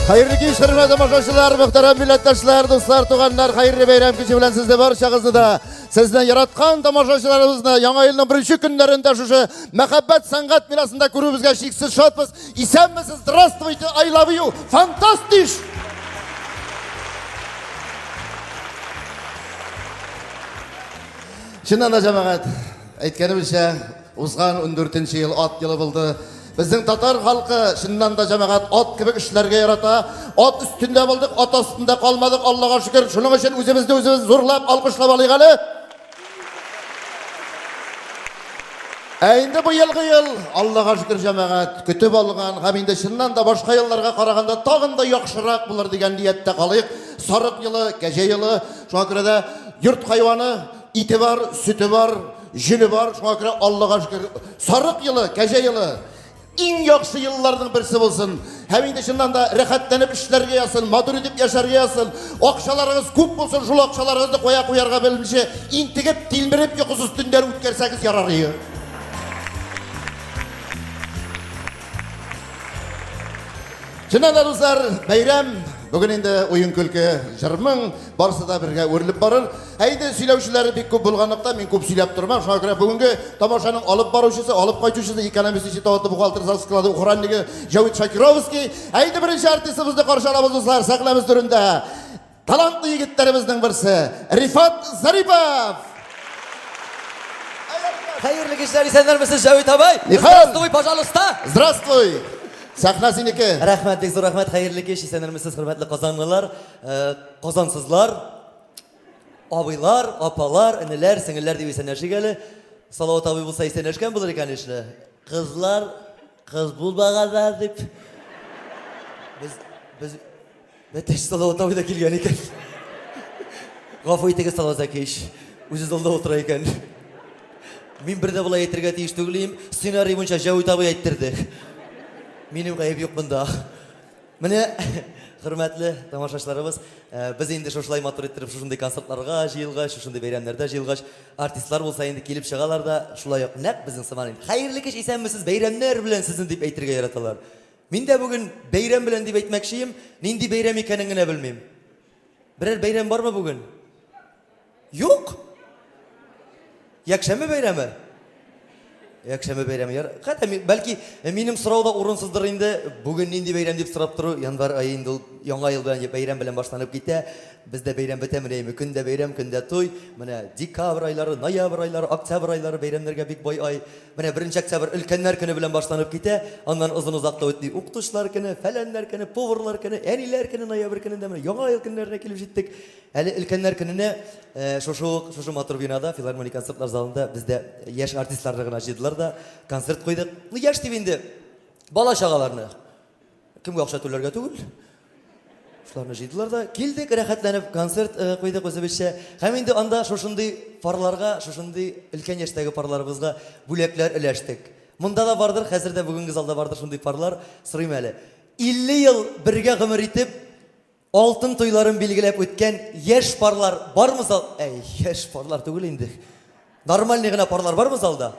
Хәерле кич, хөрмәтле тамашачылар, мөхтәрәм милләттәшләр, дуслар, туганнар, хәерле бәйрәм киче белән сезне барчагызны да, сезне яраткан тамашачыларыбызны яңа елның беренче көннәрендә шушы мәхәббәт сәнгать бинасында күрүебезгә чиксез шатбыз. Исәнмесез, здравствуйте, I love you, фантастиш! Чыннан да, җәмәгать, әйткәнебезчә, Узган ундүртенче ел ат елы булды. Безнең татар халкы чыннан да җәмәгать ат кебек эшләргә ярата. Ат өстендә булдык, ат астында калмадык, Аллага шөкер. Шуның өчен үзебезне үзебез зурлап, алкышлап алыйк әле. Ә инде бу елгы ел, Аллага шөкер, җәмәгать, көтеп алган һәм инде чыннан да башка елларга караганда тагын да яхшырак булыр дигән нияттә калыйк. Сарык елы, кәҗә елы, шуңа күрә дә йорт хайваны, ите бар, сөте бар, Җене бар, шуңа күрә Аллага шөкер, сарык елы, кәҗә елы иң яхшы елларның берсе булсын. Һәм инде чыннан да рәхәтләнеп эшләргә язсын, матур итеп яшәргә язсын. Акчаларыгыз күп булсын, шул акчаларыгызны кая куярга белмичә, интегеп, тилмереп йокысыз төннәр үткәрсәгез ярар иде. Чыннан да, дуслар, бәйрәм бүген инде уен-көлке, җыр-моң барысы да бергә үрелеп барыр. Ә инде сөйләүчеләр бик күп булганлыктан мин күп сөйләп тормам. Шуңа күрә бүгенге тамашаның алып баручысы, алып кайтучысы, экономист институты бухгалтер со склады охраннигы Җавит Шакировский. Ә инде беренче артистыбызны каршы алабыз, дуслар, сәхнәбез түрендә. Талантлы егетләребезнең берсе Рифат Зарипов. Хәерле кичләр, исәннәрмесез, Җәвит абый? Михаил! Здравствуй, пожалуйста! Здравствуй! Сәхнә синеке. Рәхмәт, бик зур рәхмәт. Хәерле кич, исәннәрмесез, хөрмәтле казанлылар, э, казансызлар, абыйлар, апалар, энеләр, сеңелләр дип исәнләшик әле. Салават абый булса исәнләшкән булыр икән ишле. Кызлар, кыз булмаганнар дип. Без без Бәтәч Салават абый да килгән икән. Гафу итегез, Салават Зәкиевич. Үзе залда утыра икән. Мин бер дә болай әйтергә тиеш түгел идем. Сценарий буенча Җәвит абый әйттерде. Минем гаеп юк монда. Менә, хөрмәтле тамашачыларыбыз, э, без инде шушылай матур иттереп шушындый концертларга җыелгач, шушындый бәйрәмнәрдә җыелгач, артистлар булса инде килеп чыгалар да, шулай ук нәкъ безнең сыман инде. Хәерле кич, исәнмесез, бәйрәмнәр белән сезне дип әйтергә яраталар. Мин дә бүген бәйрәм белән дип әйтмәкчеем, нинди бәйрәм икәнен генә белмим. Берәр бәйрәм бармы бүген? Юк? Якшәмбе бәйрәме? Якшәмбе бәйрәме. Яр... Хәтта бәлки э, минем сорау да урынсыздыр инде. Бүген нинди бәйрәм дип сорап тору, январь ае инде ул яңа ел белән бәйрәм белән башланып китә. Бездә бәйрәм бетә, менә инде көн дә бәйрәм, көн дә туй. Менә декабрь айлары, ноябрь айлары, октябрь айлары бәйрәмнәргә бик бай ай. Менә беренче октябрь өлкәннәр көне белән башланып китә, аннан озын-озак та үтми укытучылар көне, фәләннәр көне, поварлар көне, әниләр көне ноябрь көнендә менә яңа ел көннәренә килеп җиттек. Әле өлкәннәр көненә э, шушы ук шушы матур бинада, филармония концертлар залында бездә яшь артистларны гына җыйдылар да концерт куйдык. Ну, яшь дип инде бала-чагаларны. Кемгә акча түләргә түгел. Шуларны җыйдылар да, килдек, рәхәтләнеп концерт э, куйдык үзебезчә. Һәм инде анда шушындый парларга, шушындый өлкән яшьтәге парларыбызга бүләкләр өләштек. Монда да бардыр, хәзер дә бүгенге залда бардыр шундый парлар. Сорыйм әле. 50 ел бергә гомер итеп, алтын туйларын билгеләп үткән яшь парлар бармы зал? Әй, яшь парлар түгел инде. Нормальный гына парлар бармы залда?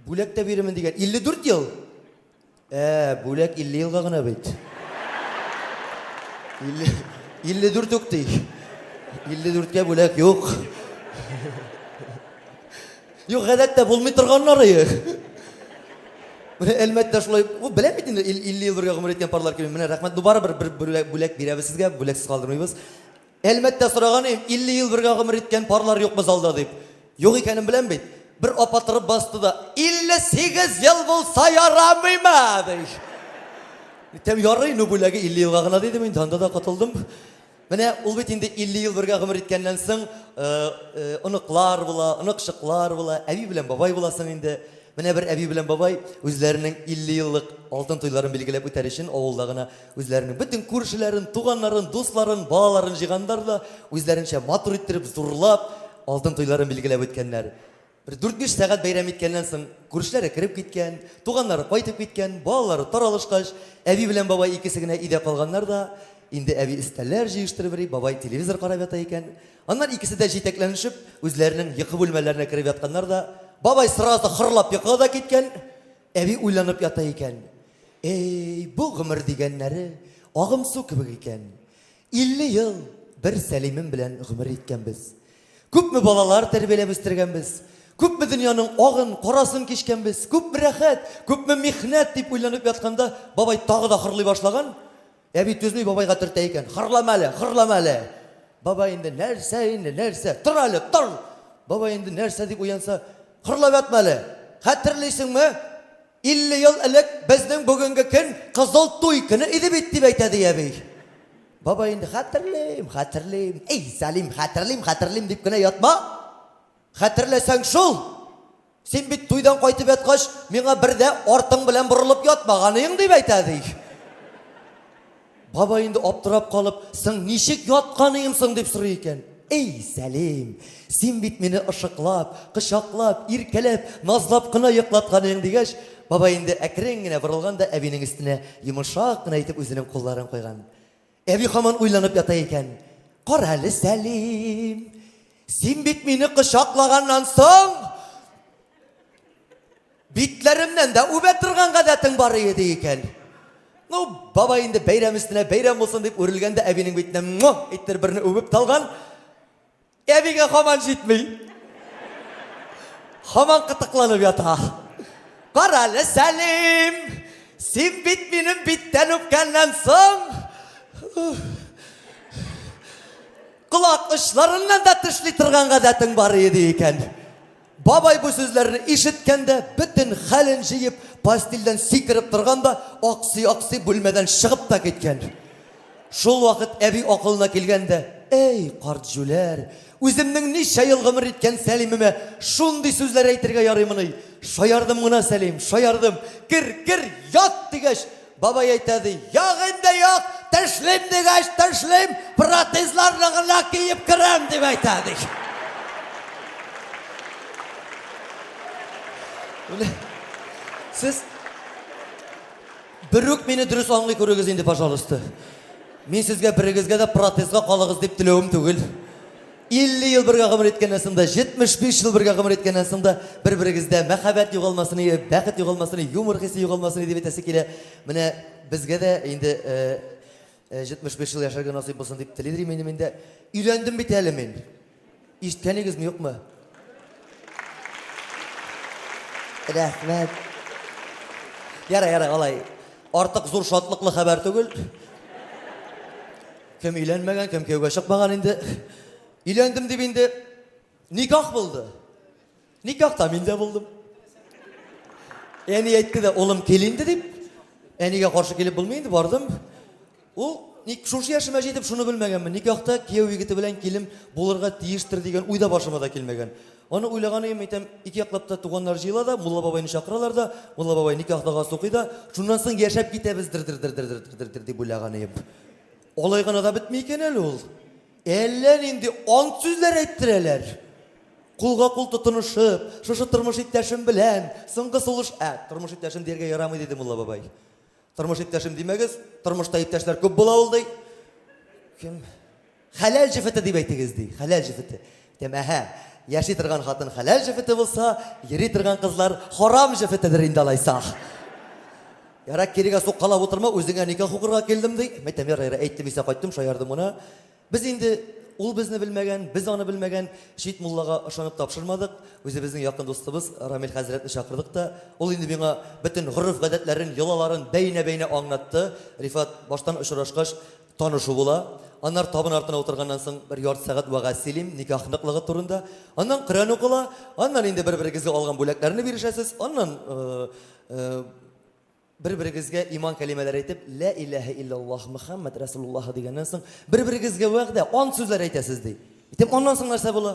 Бүләк тә бирермен дигән. 54 ел? Ә, бүләк 50 елга гына бит. 50, 54 үк ди. 54-кә бүләк юк. Юк, гадәттә булмый торганнары. Менә Әлмәттә шулай, ул беләм бит инде 50 ел бергә гомер иткән парлар килми. Менә рәхмәт, ну барыбер бер бүләк бирәбез сезгә, бүләксез калдырмыйбыз. Әлмәттә сораган идем, 50 ел бергә гомер иткән парлар юкмы залда дип. Юк икәнен беләм бит. Бер апа торып басты да, 58 ел булса ярамыймы? ди. Әйтәм, ярый, ну бүләге 50 елга гына дидем инде, анда да котылдым. Менә ул бит инде 50 ел бергә гомер иткәннән соң, э, э, оныклар була, оныкчыклар була, әби белән бабай буласың инде. Менә бер әби белән бабай үзләренең 50 еллык алтын туйларын билгеләп үтәр өчен авылда гына Үзләренең бөтен күршеләрен, туганнарын, дусларын, балаларын җыйганнар да, үзләренчә матур иттереп, зурлап, алтын туйларын билгеләп үткәннәр. Бер дүрт-биш сәгать бәйрәм иткәннән соң, күршеләре кереп киткән, туганнары кайтып киткән, балалары таралышкач, әби белән бабай икесе генә өйдә калганнар да, инде әби өстәлләр җыештырып йөри, бабай телевизор карап ята икән. Аннан икесе дә җитәкләнешеп, үзләренең йокы бүлмәләренә кереп ятканнар да, бабай сразу хырлап йокыга да киткән, әби уйланып ята икән. Эй, бу гомер дигәннәре агым су кебек икән. 50 ел бер Сәлимем белән гомер иткәнбез. Күпме балалар тәрбияләп үстергәнбез, күпме дөньяның агын, карасын кичкәнбез, күпме рәхәт, күпме михнәт дип уйланып ятканда, бабай тагы да хырлый башлаган. Әби түзми бабайга төртә икән. Хырлама әле, хырлама әле. Бабай инде нәрсә инде, нәрсә? Тор әле, тор! Бабай инде нәрсә дип уянса, хырлап ятма әле. Хәтерлисеңме? 50 ел элек безнең бүгенге көн кызыл туй көне иде бит, дип әйтә ди әби. Бабай инде хәтерлим, хәтерлим. Эй, Сәлим, хәтерлим, хәтерлим дип кенә ятма. Хәтерләсәң шул. Син бит туйдан кайтып яткач, миңа бер дә артың белән борылып ятмаганыең дип әйтә ди. Бабай инде аптырап калып, соң ничек ятканыем соң дип сорый икән. Эй, Сәлим, син бит мине ышыклап, кочаклап, иркәләп, назлап кына йоклатканыең дигәч, бабай инде әкрен генә борылган да әбинең өстенә йомшак кына итеп үзенең кулларын куйган. Әби һаман уйланып ята икән. Карале, Сәлим, син бит мине кочаклаганнан соң Битләремнән дә үбә торган гадәтең бар иде, ди икән. Ну, бабай инде бәйрәм өстенә бәйрәм булсын дип үрелгән дә әбинең битенә муа иттереп берне үбеп талган. Әбигә һаман җитми. Һаман кытыкланып ята. Карале, Сәлим, син бит минем биттән үпкәннән соң колак очларыннан да тешли торган гадәтең бар иде икән. Бабай бу сүзләрне ишеткән дә, бөтен хәлен җыеп, постельдән сикереп торган да, аксый-аксый бүлмәдән чыгып та киткән. Шул вакыт әби акылына килгән дә, Әй, карт җүләр, үземнең ничә ел гомер иткән Сәлимемә шундый сүзләр әйтергә ярыймыни? Шаярдым гына, Сәлим, шаярдым. Кер, кер, ят, дигәч, Бабай әйтә ди, як инде як, тешлим дигәч тешлим, протезларны гына киеп керәм, дип әйтә ди. Менә сез берүк мине дөрес аңлый күрегез инде, пожалуйста. Мин сезгә берегезгә дә протезга калыгыз дип теләвем түгел. 50 ел бергә гомер иткәннән соң да, 75 ел бергә гомер иткәннән соң да бер-берегездә мәхәббәт югалмасын иде, бәхет югалмасын иде, юмор хисе югалмасын иде дип әйтәсе килә. Менә безгә дә инде 75 ел яшәргә насыйп булсын дип телидер инде мин дә. Өйләндем бит әле мин. Ишеткәнегезме, юкмы? Рәхмәт. Ярай, ярай, алай. Артык зур шатлыклы хәбәр түгел. Кем өйләнмәгән, кем кияүгә чыкмаган инде. Өйләндем дип инде никах булды. Никахта мин дә булдым. Әни әйтте дә, улым кил инде дип. Әнигә каршы килеп булмый инде, бардым. Ул ник шушы яшемә җитеп шуны белмәгәнмен. Никахта кияү егете белән килен булырга тиештер дигән уй да башыма да килмәгән. Аны уйлаган идем, әйтәм, ике яклап та туганнар җыела да, мулла бабайны чакыралар да, мулла бабай никах догасы укый да, шуннан соң яшәп китәбез дер дер дер дер дер дер дер дип уйлаган идем. Алай гына да бетми икән әле ул. Әллә нинди ант сүзләр әйттерәләр. Кулга кул тотынышып, шушы тормыш иптәшем белән, соңгы сулыш, ә, тормыш иптәшем дияргә ярамый, диде мулла бабай. Тормыш иптәшем димәгез, тормышта иптәшләр күп була ул, ди. Кем? Хәләл җефете дип әйтегез, ди. Хәләл җефете. Әйтәм, әһә, яши торган хатын хәләл җефете булса, йөри торган кызлар харам җефетедер инде алайса. Ярар, кирегә суккалап утырма, үзеңә никах укырга килдем, ди. Мәйтәм, ярар, ярар, әйттем исә кайттым, шаярдым гына. Без инде ул безне белмәгән, без аны белмәгән чит муллага ышанып тапшырмадык. Үзебезнең якын дустыбыз Рамил хәзрәтне чакырдык та, ул инде миңа бөтен гореф-гадәтләрен, йолаларын бәйнә-бәйнә аңлатты. Рифат, баштан очрашкач, танышу була. Аннары табын артына утырганнан соң бер ярты сәгать вәгазь сөйлим, никах ныклыгы турында. Аннан Коръән укыла, аннан инде бер-берегезгә алган бүләкләрне бирешәсез, аннан бер-берегезгә иман кәлимәләре әйтеп, Лә иләһә илляллаһ Мөхәммәд Рәсулуллаһ дигәннән соң, бер-берегезгә вәгъдә, ант сүзләре әйтәсез, ди. Әйтәм, аннан соң нәрсә була?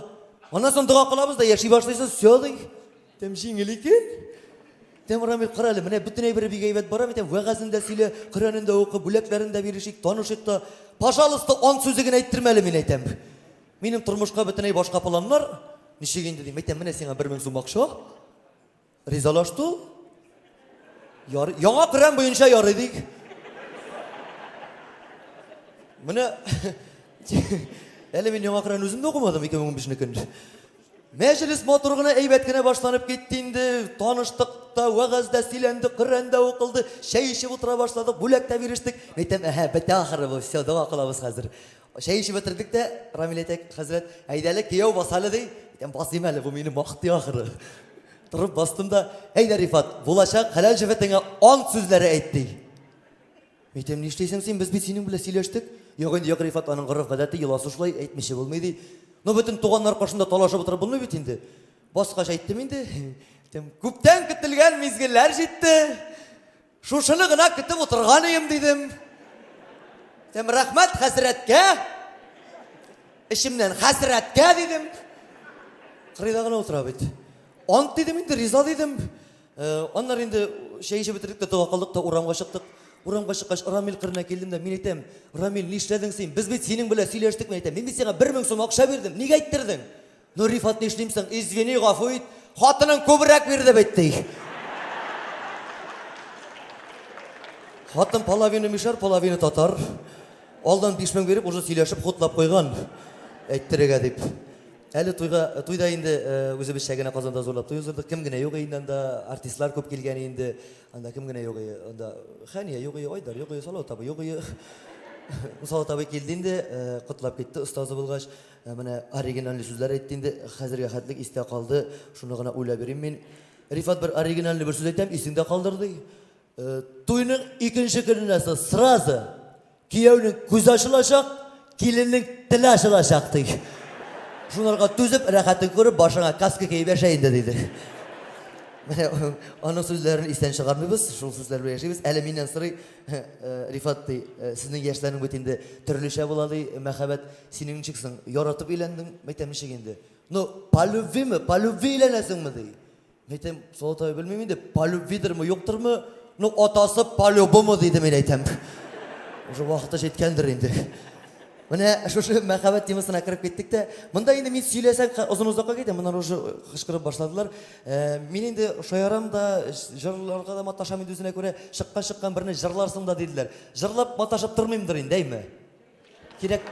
Аннан соң дога кылабыз да яши башлыйсыз, все, ди. Әйтәм, җиңел икән. Әйтәм, Рамил, кара әле, менә бөтен әйбере бик әйбәт бара, әйтәм, вәгазен дә сөйлә, Коръәнен дә укы, бүләкләрен дә бирешик, танышыйк та. Пожалуйста, ант сүзе генә әйттермә әле, мин әйтәм. Минем тормышка бөтенләй башка планнар. Ничек инде дим, әйтәм, менә сиңа 1000 сум акча. Ризалашты ул. Ярый, яңа Коръән буенча ярый дик. Менә әле мин яңа Коръән үзем дә укымадым 2015 көн. Мәҗлес матур гына, әйбәт кенә башланып китте инде. Таныштык та, вәгазь дә сөйләнде, Коръән дә укылды, чәй эчеп утыра башладык, бүләк тә бирештек. Мин әйтәм, әһә, бетә ахыры бу, все, дога кылабыз хәзер. Чәй эчеп бетердек тә, Рамил әйтә, хәзрәт, әйдә әле, кияү бас әле, ди. Әйтәм, басыйм әле, бу мине мактый ахыры. Торып бастым да, әйдә, Рифат, булачак хәләл җефетеңә ант сүзләре әйт, ди. Әйтәм, нишлисең син, без бит синең белән сөйләштек. Юк инде, юк, Рифат, аның гореф-гадәте, йоласы шулай, әйтмичә булмый, ди. Ну, бөтен туганнар каршында талашып утырып булмый бит инде. Баскач әйттем инде. Әйтәм, күптән көтелгән мизгелләр җитте. Шушыны гына көтеп утырган идем, дидем. Әйтәм, рәхмәт хәзрәткә. Эчемнән хәсрәткә дидем. Кырыйда гына утыра бит. Ант дидем инде, риза дидем. Э, аннары инде чәй эчеп бетердек тә дога кылдык та урамга чыктык. Урамга чыккач, Рамил кырына килдем дә, мин әйтәм, Рамил, нишләдең син? Без бит синең белән сөйләштек, мин әйтәм. Мин бит сиңа 1000 сум акча бирдем, нигә әйттердең? Ну, Рифат, нишлим соң? Извини, гафу ит. Хатының күбрәк бирде бит, ди. Хатын половина мишәр, половина татар. Алдан 5000 биреп, уже сөйләшеп, хутлап куйган. Әйттерергә дип. Әле туйга, туйда инде үзебезчә генә Казанда зурлап туй уздырдык. Кем генә юк инде анда, артистлар күп килгән инде. Анда кем генә юк ие, анда Хәния юк ие, Айдар юк ие, Салават абый юк ие. Салават абый килде инде, котлап китте остазы булгач. Менә оригинальный сүзләр әйтте инде, хәзергә хәтлек истә калды. Шуны гына уйлап йөрим мин. Рифат бер оригинальный бер сүз әйтәм, исеңдә калдыр ди. Туйның икенче көненә соң сразу кияүнең күзе ачылачак, киленнең теле ачылачак, ди. Шунарга түзеп, рәхәтен күреп, башыңа каска киеп яшә инде, диде. Менә аның сүзләрен истән чыгармыйбыз, шул сүзләр белән яшибез. Әле миннән сорый, Рифат, ди, сезнең яшьләрнең бит инде төрлечә була, ди, мәхәббәт. Синең ничек соң, яратып өйләндең? Әйтәм, ничек инде? Ну, по любвиме, по любви өйләнәсеңме, ди. Мин әйтәм, Солот абый, белмим инде, по любвидерме, юктырмы, ну, атасы по-любому, диде, мин әйтәм. Уже вакыты җиткәндер инде. Менә шушы мәхәббәт темасына кереп киттек тә, монда инде мин сөйләсәм, озын озакка китә, моннан уже кычкырып башладылар. Э, мин инде шаярам да, җырларга да маташам инде үзенә күрә, чыккан чыккан берне җырларсың да диделәр. Җырлап маташып тормыймдыр инде, әйме? Кирәк.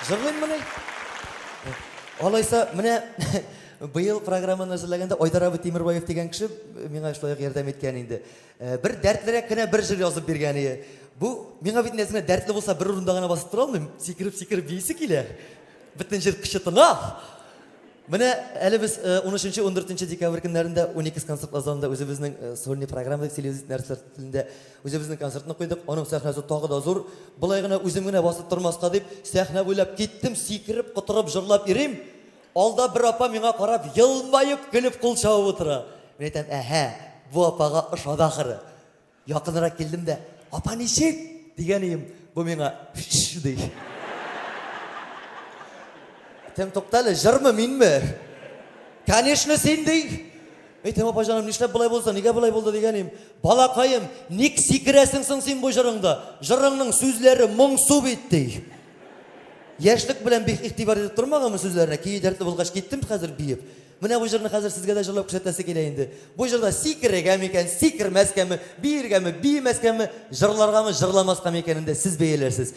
Җырлыйммыни? Алайса, менә быел программаны әзерләгәндә Айдар абый Тимербаев дигән кеше миңа шулай ук ярдәм иткән инде. Э, бер дәртлерәк кенә бер җыр язып биргән иде. Бу миңа бит нәзенә дәртле булса бер урында гына басып тора алмыйм. Сикереп-сикереп биисе килә. Бөтен җир кычытына. Менә әле без 13-14 декабрь көннәрендә Уникс концертлар залында үзебезнең сольный программа дип сөйлибез нәрсәләр телендә үзебезнең концертны куйдык. Аның сәхнәсе тагы да зур. Болай гына үзем генә басып тормаска дип, сәхнә буйлап киттем, сикереп, котырып җырлап йөрим. Алда бер апа миңа карап, елмаеп, көлеп кул чабып утыра. Мин әйтәм, әһә, бу апага ошады ахыры. Якынрак килдем дә, апа ничек? дигән ием, бу миңа, ш ди. Әйтәм, туктале, җырмы, минме? Конечно, син ди. Әйтәм, апа җаным, нишләп болай булса, нигә болай булды дигән ием. Балакаем, ник сикерәсең соң син бу җырыңда? Җырыңның сүзләре моңсу бит, ди. Яшьлек белән бик игътибар итеп тормаганмын сүзләренә, көе дәртле булгач киттем хәзер биеп. Менә бу җырны хәзер сезгә дә җырлап күрсәтәсе килә инде. Бу җырда сикерергә микән, сикермәскәме, биергәме, биемәскәме, җырларгамы, җырламаскамы икәнен дә сез бәяләрсез.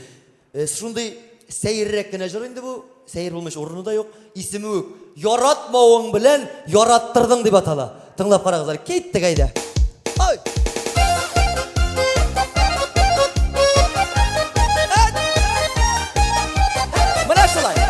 Э, шундый сәеррәк кенә җыр инде бу. Сәер булмыйча урыны да юк. Исеме үк Яратмавың белән яраттырдың дип атала. Тыңлап карагыз әле. Киттек әйдә. Ай! Менә шулай.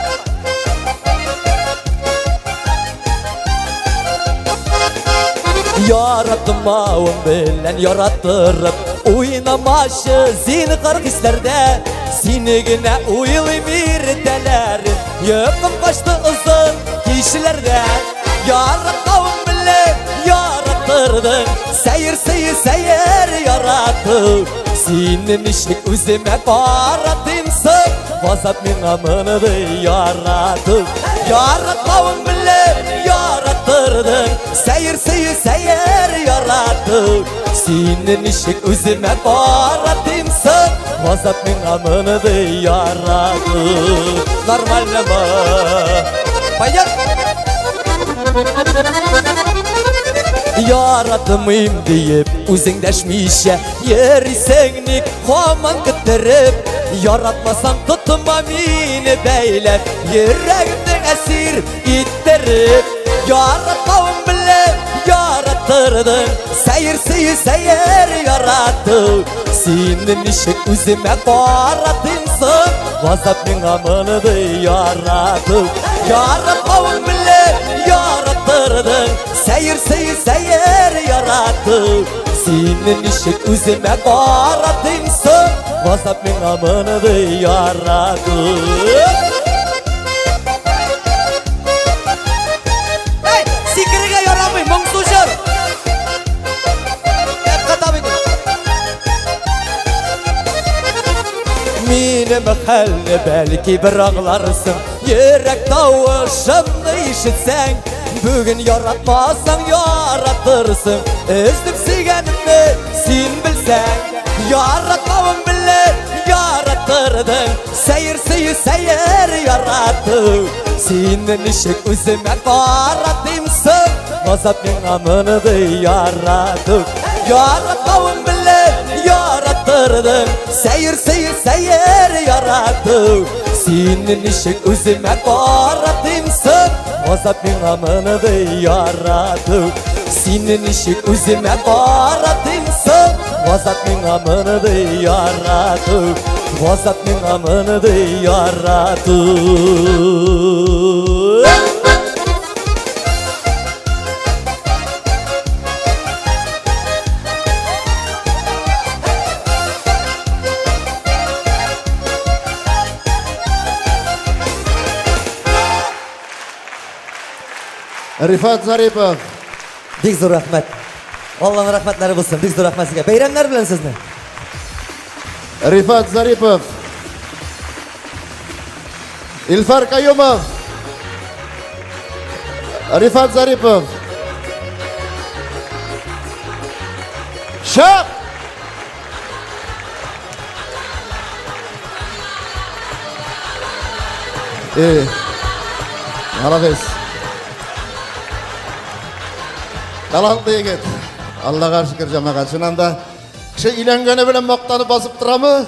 Яратмавым белән яраттырып Уйнамашы зинһар хисләрдә Сине генә уйлыйм иртәләрен Йокым качты озын кичләрдә Яратмавым белән яраттырдың Сәер сәер сәер ярату Сине ничек үземә каратыйм соң Газап миңа моны ярату Яратмавың белән яраттырдың Сәер сәер сәер ярату Сине ничек үземә каратыйм соң Газап миңа моны ярату Нормально Пойдет? Яратмыйм диеп, үзең дәшмичә Йөрисең ник һаман көттереп. Яратмасаң тотма мине бәйләп, йөрәгемне әсир иттереп. Яратмавың белеп яраттырдың, сәер сөю, сәер ярату. Сине ничек үземә каратыйм соң, газап миңа мондый ярату. Яратмавың белеп яраттырдың, сәер сөю, сәер ярату. Сине ничек үземә каратыйм соң, газап миңа мондый ярату. Эй, сикерергә ярамый, моңсу җыр. Рәфкать абый. Минем хәлне бәлки бер аңларсың, йөрәк тавышымны ишетсәң, бүген яратмасаң яратырсың, өзеп сөйгәнемне син белсәң, яратмавың белеп яраттырдың, сәер сөю, сәер ярату. Сине ничек үземә каратыйм соң, газап миңа мондый ярату. Яратмавың белеп яраттырдың, сәер сөю, сәер ярату. Сине ничек үземә каратыйм соң, газап миңа мондый ярату. Сине ничек үземә каратыйм соң, газап миңа мондый ярату. Газап миңа мондый ярату. Рифат Зарипов. Бик зур рәхмәт. Алланың рәхмәтләре булсын. Бик зур рәхмәт сезгә. Бәйрәмнәр белән сезне. Рифат Зарипов. Илфар Каюмов. Рифат Зарипов. Шап! Э, молодец. Талантлы егет. Аллага шөкер, җәмәгать. Чыннан да кеше өйләнгәне белән мактанып басып торамы?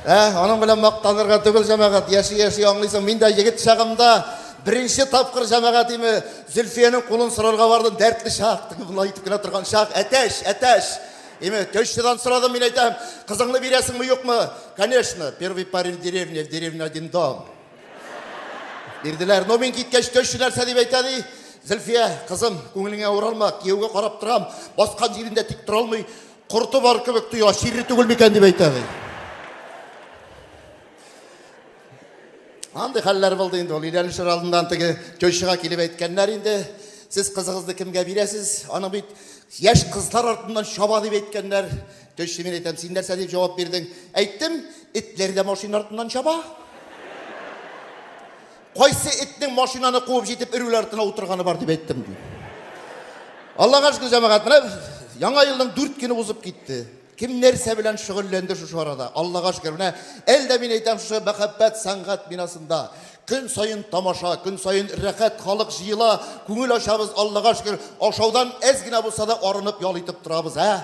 Ә, аның белән мактанырга түгел, җәмәгать. Яши-яши аңлыйсың. Мин дә егет чагымда беренче тапкыр җәмәгать име Зөлфиянең кулын сорарга бардым. Дәртле чак, теге болай итеп кенә торган чак. Әтәч, әтәч. Име, тещадан сорадым, мин әйтәм, кызыңны бирәсеңме, юкмы? Конечно, первый парень в деревне, в деревне один дом. Бирделәр. Но мин киткәч, теща нәрсә дип әйтә ди? Зөлфия, кызым, күңелеңә уралма, кияүгә карап торам, баскан җирендә тик тора алмый, корты бар кебек тоя, чирле түгел микән дип әйтә ди. Андый хәлләр булды инде ул. Өйләнешер алдыннан теге тещага килеп әйткәннәр инде. Сез кызыгызны кемгә бирәсез? Аның бит яшь кызлар артыннан чаба дип әйткәннәр. Теща мин әйтәм, син нәрсә дип җавап бирдең? Әйттем, этләр дә машина артыннан чаба. Кайсы этнең машинаны куып җитеп руль артына утырганы бар дип әйттем ди. Аллага шөкер, җәмәгать, менә яңа елның 4 көне узып китте. Кем нәрсә белән шөгыльләнде шушы арада? Аллага шөкер, менә әле дә мин әйтәм, шушы мәхәббәт сәнгать бинасында көн саен тамаша, көн саен рәхәт халык җыела, күңел ачабыз, Аллага шөкер, ашаудан әз генә булса да арынып ял итеп торабыз, ә?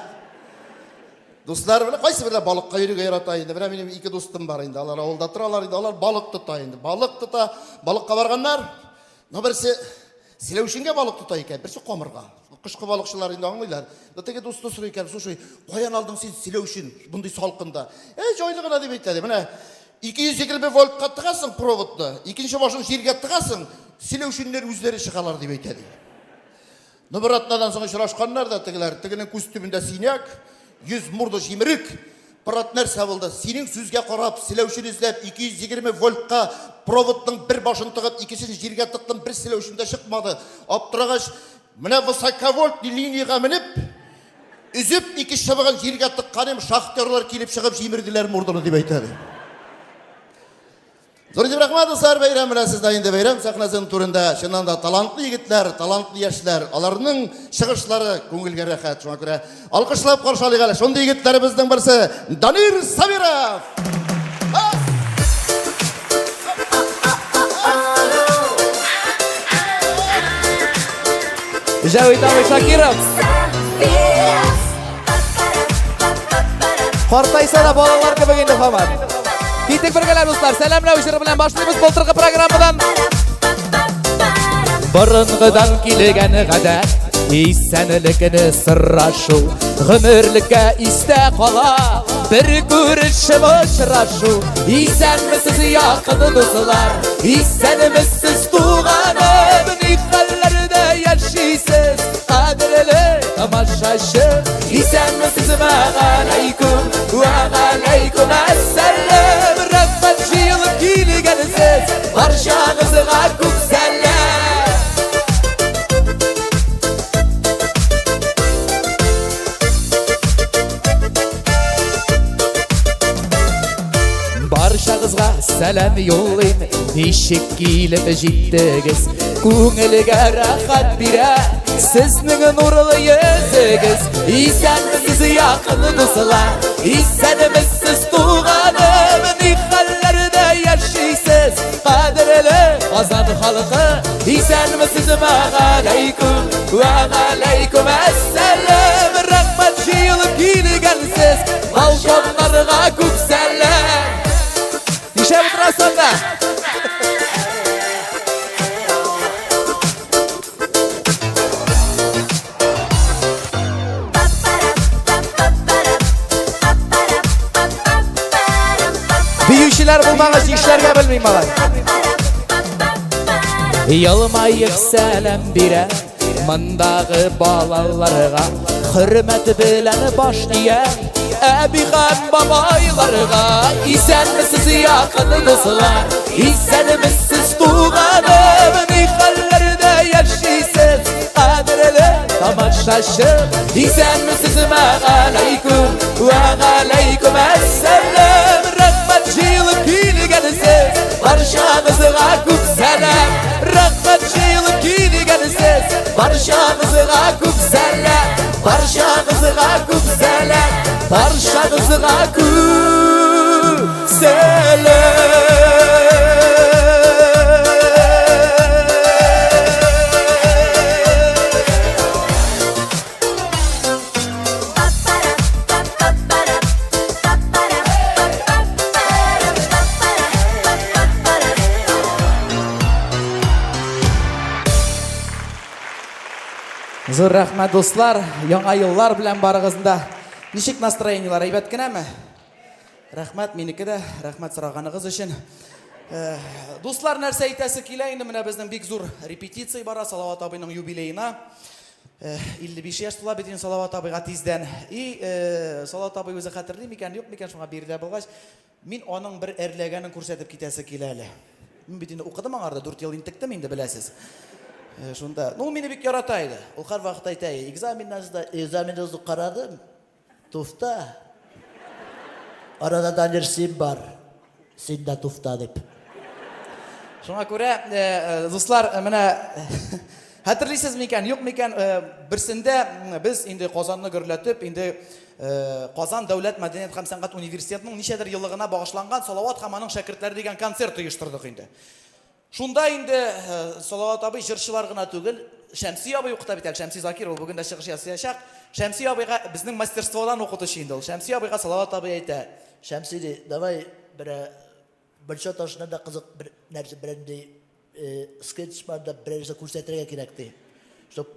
Дуслар, менә кайсы берәр балыкка йөрергә ярата инде. Менә минем ике дустым бар инде. Алар авылда торалар инде. Алар балык тота инде. Балык тота. Балыкка барганнар. Но берсе селәүшенгә балык тота икән, берсе камырга. Кышкы балыкчылар инде аңлыйлар. Но теге дусты сорый икән, слушай, каян алдың син селәүшен мондый салкында? Э, җайлы гына дип әйтә. Менә 220 вольтка тыгасың проводны, икенче башын җиргә тыгасың, селәүшеннәр үзләре чыгалар дип әйтә ди. Ну, бер атнадан соң очрашканнар да тегеләр. Тегенең күз төбендә синяк, йөз мурды җимерек. Брат, нәрсә булды? Синең сүзгә карап, селәүчен эзләп, 220 вольтка проводның бер башын тыгып, икесен җиргә тыктым, бер селәүчен дә чыкмады. Аптырагач, менә высоковольтный линиягә менеп, өзеп ике чыбыгын җиргә тыккан идем, шахтерлар килеп чыгып җимерделәр мурдыны, дип әйтә. Зур итеп рәхмәт, дуслар, бәйрәм белән сезне инде бәйрәм сәхнәсенең түрендә чыннан да талантлы егетләр, талантлы яшьләр, аларның чыгышлары күңелгә рәхәт. Шуңа күрә алкышлап каршы алыйк әле шундый егетләребезнең берсе Данир Сабиров. Җәвит абый Шакиров. Картайса да балалар кебек инде һаман. Киттек бергәләп, дуслар. Сәламләү җыры белән башлыйбыз былтыргы программадан. Борынгыдан килгән гадәт, исәнлекне сорашу, гомерлеккә истә кала. Бер күрешеп очрашу, исәнмесез якын дуслар, исәнмесез туганым, ни хәлләрдә яшисез, кадерле тамашачы, исәнмесез вәгаләйкүм, вәгаләйкүм әссәлам, рәхмәт җыелып килгәнсез, барчагызга күп сәлам. Барчагызга сәлам юллыйм, ничек килеп җиттегез, күңелгә рәхәт бирә сезнең нурлы йөзегез. Исәнмесез, якын дуслар, исәнмесез, туганым, ни хәлләрдә яшисез, кадерле Казан халкы, исәнмесез, вәгаләйкүм, вәгаләйкүм әссәлам, рәхмәт җыелып килгәнсез, балконнарга күп сәлам. Нишләп утырасың анда? Биючеләр булмагач, нишләргә белмим алай. Елмаеп сәлам бирә мондагы балаларга, хөрмәт белән баш ия әби һәм бабайларга. Исәнмесез, якын дуслар, исәнмесез, туганым, ни хәлләрдә яшисез, кадерле тамашачы, исәнмесез, вәгаләйкүм, вәгаләйкүм әссәлам, рәхмәт җыелып килгәнсез, барчагызга күп сәлам, рәхмәт җыелып килгәнсез, барчагызга күп сәлам, барчагызга күп сәлам, барчагызга күп сәлам. Зур рәхмәт, дуслар. Яңа еллар белән барыгызны да. Ничек настроениелар, әйбәт кенәме? Рәхмәт, минеке дә. Рәхмәт сораганыгыз өчен. Э, дуслар, нәрсә әйтәсе килә инде, менә безнең бик зур репетиция бара Салават абыйның юбилеена. 55 э, яшь тула бит инде Салават абыйга тиздән. И э, Салават абый үзе хәтерли микән, юк микән, шуңа биредә булгач, мин аның бер әрләгәнен күрсәтеп китәсе килә әле. Мин бит инде укыдым аңарда, 4 ел интектем инде, беләсез. Э, шунда, ну, ул мине бик ярата иде. Ул һәрвакыт әйтә, экзаменнан да, экзаменны карадым. Туфта. Арада Данир син бар. Син дә туфта дип. Шуңа күрә, э, э, дуслар, э, менә хәтерлисез микән, юк микән, берсендә без инде Казанны гөрләтеп, инде Казан дәүләт мәдәният һәм сәнгать университетының ничәдер еллыгына багышланган Салават һәм аның шәкертләре дигән концерт оештырдык инде. Шунда инде Салават абый җырчылар гына түгел, Шәмси абый укыта бит әле, Шәмси Закир, ул бүген дә чыгыш ясаячак. Шәмси абыйга безнең мастерстводан укытучы инде ул. Шәмси абыйга Салават абый әйтә. Шәмси ди, давай бер мунча ташыннан да кызык бер нәрсә, берәндәй скетч бар да берәр нәрсә күрсәтергә кирәк ди. Чтоб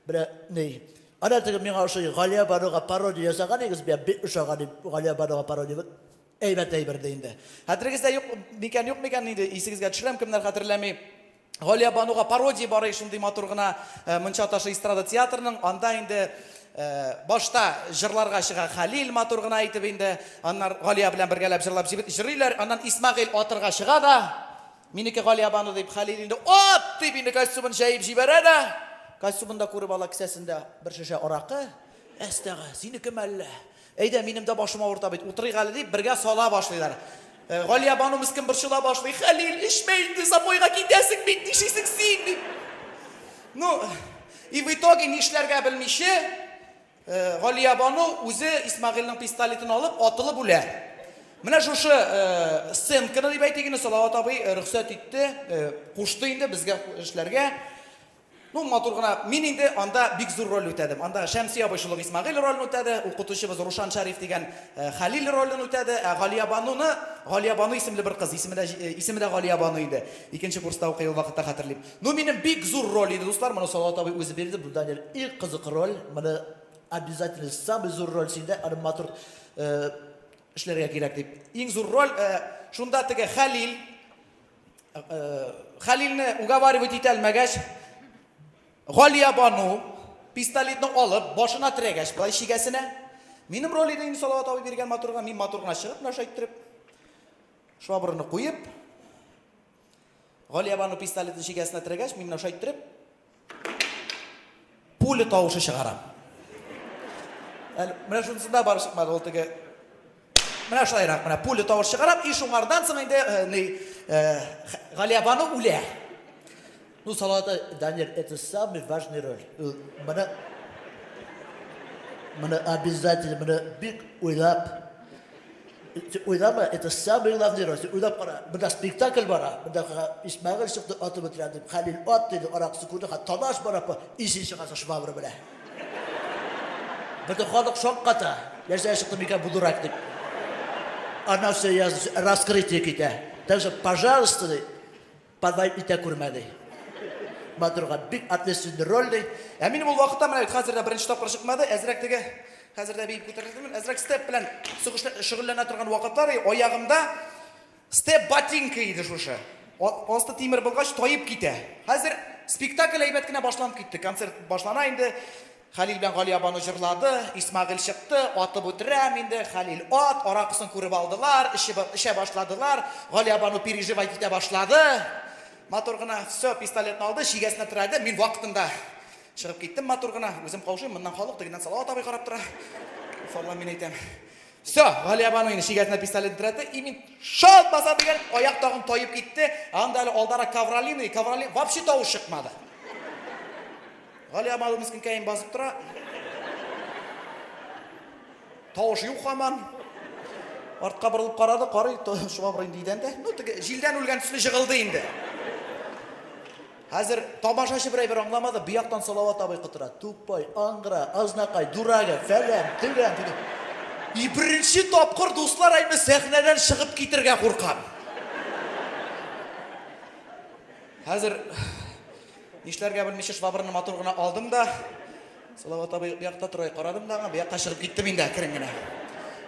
берәр ни. Ана теге миңа ошый Галия Бануга пародия ясаган идегез, миңа бик ошаган Галия Бануга пародия. Әйбәт әйбер ди инде. Хәтерегездә юк микән, юк микән инде исегезгә төшерәм, кемнәр хәтерләми. Галия Бануга пародия бар шундый матур гына э, Мунча ташы эстрада театрының. Анда инде э, башта җырларга чыга Хәлил матур гына әйтеп инде. Аннар Галия белән бергәләп җырлап җырлыйлар. Аннан Исмәгыйль атырга чыга да, минеке Галия Бану дип Хәлил инде ат дип инде костюмын җәеп җибәрә дә, костюмын да күреп ала кесәсендә бер шешә аракы. Әстәгә, синеке мәллә? Әйдә, минем дә башым авырта бит, утырыйк әле дип, бергә сала башлыйлар. Э, Галия Бану мескен борчыла башлый. Хәлил, эчмә инде, запойга китәсең бит, нишлисең син дип. Ну, и в итоге нишләргә белмичә, э, Галия Бану үзе Исмәгыйльнең пистолетын алып, атылып үлә. Менә шушы э, сценканы дип әйтик инде, Салават абый рөхсәт итте, кушты инде безгә эшләргә. Ну, матур гына. Мин инде анда бик зур роль үтәдем. Анда Шәмси абый шул ук Исмәгыйль ролен үтәде, укытучыбыз Рушан Шәриф дигән Хәлил ролен үтәде, ә Галиябануны, Галиябану исемле бер кыз, исеме дә, исеме дә Галиябану иде. Икенче курста укый ул вакытта хәтерлим. Ну, минем бик зур роль иде, дуслар, моны Салават абый үзе бирде. Бу, Данир, иң кызык роль. Моны обязательно самый зур роль синдә, аны матур эшләргә кирәк дип. Иң зур роль, шунда теге Хәлил, Хәлилне уговаривать итә алмагач, Галиябану пистолетны алып, башына терәгәч, былай чигәсенә. Минем роль иде инде Салават абый биргән матур гына, мин матур гына чыгып, менә шулай иттереп, швабраны куеп, Галиябану пистолетын чигәсенә терәгәч, мин менә шулай иттереп, пуля тавышы чыгарам. Әле менә шунысында барып чыкмады, ул теге менә шулайрак, менә пуля тавышы чыгарам, и шуңардан соң инде э, ни, э, Галиябану үлә. Ну, Салават, Данир, это самый важный роль. Ул Моны моны обязательно, моны бик уйлап, уйлама, это самый главный роль. Син уйлап кара, монда спектакль бара, монда Исмәгыйль чыкты, атып үтерәм дип, Хәлил ат диде, аракысы күрде, ха талаш бара, и син чыгасың швабра белән. Бөтен халык шакката. Нәрсә чыкты микән бу дурак дип. Аннан все ясно, раскрытие китә. Так что, пожалуйста, ди, подвалить итә күрмә, ди. Матурга бик ответственный роль, ди. Ә минем ул вакытта менә бит хәзер дә беренче тапкыр чыкмады, әзрәк теге хәзер дә биеп күтәрелдем, әзрәк степ белән шөгыльләнә торган вакытлар, аягымда степ ботинка иде шушы. Асты тимер булгач, таеп китә. Хәзер спектакль әйбәт кенә башланып китте. Концерт башлана инде. Хәлил белән Галиябану җырлады, Исмәгыйль чыкты, атып үтерәм инде, Хәлил ат, аракысын күреп алдылар, эчә башладылар, Галиябану переживать итә башлады. Матур гына, все, пистолетны алды, чигәсенә терәде, мин вакытында чыгып киттем матур гына, үзем каушыйм, моннан халык, тегеннән Салават абый карап тора. Фалла мин әйтәм. Все, Галиябану инде чигәсенә пистолетны терәде, и мин шалт баса дигән, аяк тагын таеп китте, ә анда әле алдарак ковролин, и ковролин, вообще тавыш чыкмады. Галиябану мескенкәем басып тора. Тавыш юк һаман. Артка борылып карады, карый, швабра инде идәндә. Ну, теге җилдән үлгән төсле җыгылды инде. Хәзер тамашачы бер әйбер аңламады, бу яктан Салават абый котыра. Тупой, аңгыра, азнакай, дурага, фәлән, төгән, төгән. И беренче тапкыр, дуслар, әйме сәхнәдән чыгып китергә куркам. Хәзер нишләргә белмичә швабраны матур гына алдым да, Салават абый бу якта тора, карадым да аңа, бу якка чыгып киттем инде әкрен генә.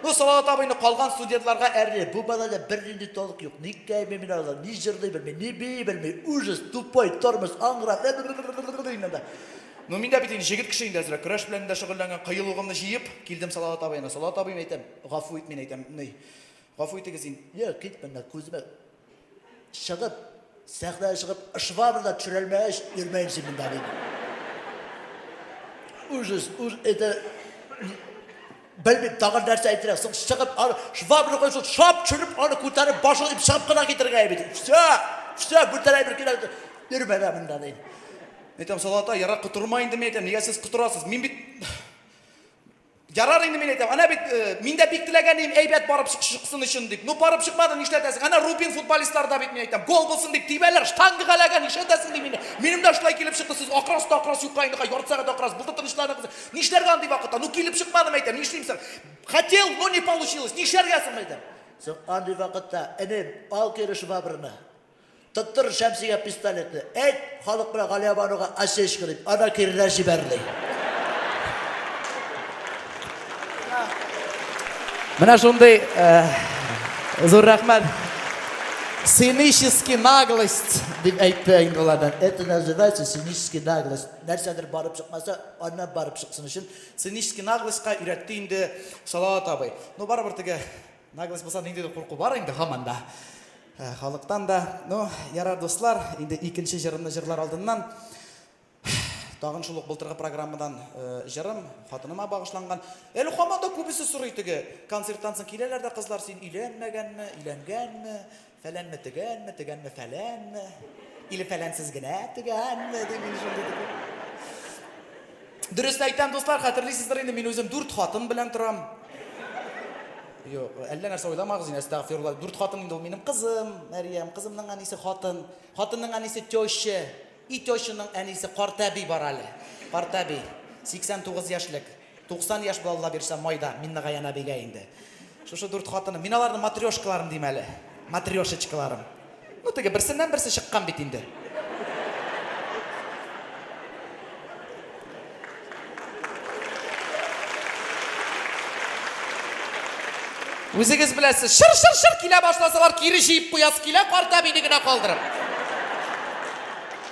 Ну, Салават абыйны калган студентларга Әрли, бу балада бернинди толк юк. Ни кәйми мин алар, ни җырлый белми, ни бии белми. Ужас, тупой, тормоз, аңгыра. Ну, мин дә бит инде җегет кеше инде әзрәк көрәш белән дә шөгыльләнгән, кыюлыгымны җыеп килдем Салават абыйны. Салават абый, әйтәм, гафу ит, мин әйтәм, ни, гафу итегез инде. Юк, кит моннан, күземә Чыгып, сәхнәгә чыгып, швабра да төшерәлмәгәч, йөрмәем син монда, дидем. Ужас, уж, это... Белмим, тагын нәрсә әйтергә. Соң чыгып, аны швабра куйсын, шап төшереп, аны күтәреп, башын ип чыгып кына китергә бит. Все, все, бүтән әйбер кирәк. Йөрмә дә монда, дим. Әйтәм, Салават, ярар, котырма инде, мин әйтәм, нигә сез котырасыз? Мин бит Ярар инде мин әйтәм, әнә бит э, мин дә бик теләгән идем әйбәт барып чыксын өчен дип. Ну барып чыкмады, нишләтәсең? Әнә Рубин футболистлары да бит мин әйтәм, гол булсын дип тибәләр, штангага эләгә, нишләтәсең ди мине. Минем дә шулай килеп чыкты, сез акрас та акрас юкка инде ярты сәгать акрас, булды тынычланыгыз. Нишләргә андый вакытта? Ну килеп чыкмады әйтәм, нишлим соң? Хотел, но не получилось. Нишләргә соң әйтәм? Соң андый вакытта, энем, ал кире швабраны. Тоттыр Шәмсигә пистолетны. Әйт, халык белән Галиябануга осечка дип, ана киреләр җибәр ди. Менә шундый э, зур рәхмәт. Сценический наглость дип әйтте инде алардан. Это называется сценический наглость. Нәрсәдер барып чыкмаса, аннан барып чыксын өчен. Сценический наглостька өйрәтте инде Салават абый. Ну, барыбер теге наглость булса, ниндидер курку бар инде һаман да. Э, халыктан да. Ну, ярар, дуслар, инде икенче җырымны җырлар алдыннан тагын шул ук былтыргы программадан э, җырым хатыныма багышланган. Әле һаман да күбесе сорый теге концерттан соң киләләр дә кызлар, син өйләнмәгәнме, өйләнгәнме, фәләнме төгәнме, төгәнме фәләнме, или фәләнсез генә төгәнме, дип мин шундый теге. Дөресен әйтәм, дуслар, хәтерлисездер инде, мин үзем дүрт хатын белән торам. Юк, әллә нәрсә уйламагыз инде, әстәгъфирулла. Дүрт хатын инде ул минем кызым, Мәрьям, кызымның әнисе хатын, хатынның әнисе теща. И тещаның әнисе картәби бар әле. Картәби, 89 яшьлек. 90 яшь була Алла бирсә майда, Миннегаян әбигә инде. Шушы дүрт хатыным. Мин аларны матрешкаларым дим әле. Матрешечкаларым. Ну теге берсеннән берсе чыккан бит инде. Үзегез беләсез, шыр-шыр-шыр килә башласалар, кире җыеп куясы килә, карт әбине генә калдырып.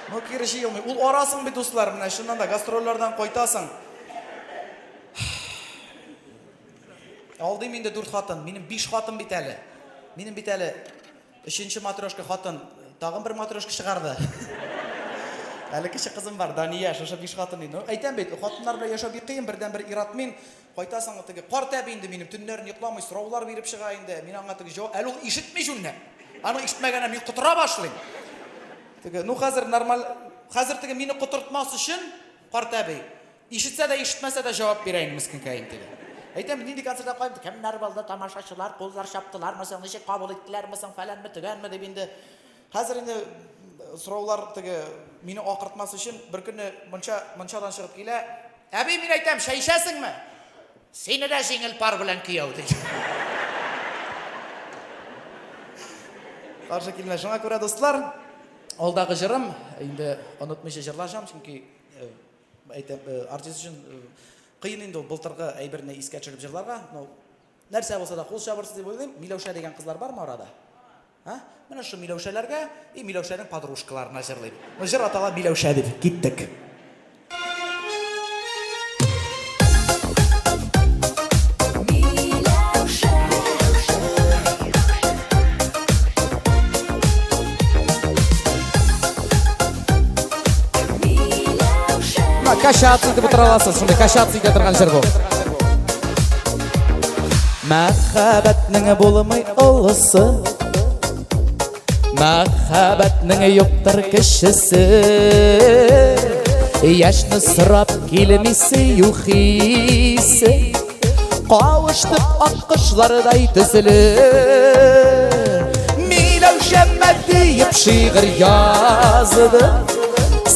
Ну, кире җыелмый. Ул арасың бит, дуслар, менә чыннан да гастрольләрдән кайтасың. Алдыйм инде дүрт хатын. Минем биш хатын бит әле. Минем бит әле Өченче матрешка хатын тагын бер матрешка чыгарды. Әле кече кызым бар, Дания, шушы биш хатын инде. Ну, әйтәм бит, хатыннар белән яшәү бик кыен, бердән-бер ир-ат мин. Кайтасың, теге карт әби инде минем төннәрен йокламый, сораулар биреп чыга инде. Мин аңа теге җавап, әле ул ишетми җүнләп. Аны ишетмәгәнә мин котыра башлыйм. Теге, ну хәзер нормаль, хәзер теге мине котыртмас өчен карт әби Ишетсә дә, ишетмәсә дә җавап бирә инде мескенкәем теге. Әйтәм, нинди концертка кайт, кемнәр булды, тамашачылар, куллар чаптылармы соң, ничек кабул иттеләрме соң, фәләнме, төгәнме дип инде. Хәзер инде сораулар теге мине акыртмас өчен бер көнне мунча, мунчадан чыгып килә. Әби, мин әйтәм, чәй эчәсеңме? Сине дә җиңел пар белән кияү, ди. Каршы килмә. Шуңа күрә, дуслар, алдагы җырым, инде онытмыйча җырлашам, чөнки Әйтәм, артист өчен кыен инде ул былтыргы әйберне искә төшереп җырларга. Ну, нәрсә булса да кул чабырсыз дип уйлыйм. Миләүшә дигән кызлар бармы арада? А? Менә шул Миләүшәләргә и Миләүшәнең подружкаларына җырлыйм. Ну, җыр атала Миләүшә дип. Киттек. Качаться итеп утыра аласыз, шундый качаться итә торган җыр бу. Мәхәббәтнең булмый олысы, Мәхәббәтнең юктыр кечесе. Яшьне сорап килми сөю хисе. Кавыштык аккошлардай төзелеп. Миләүшәмә диеп шигырь яздым.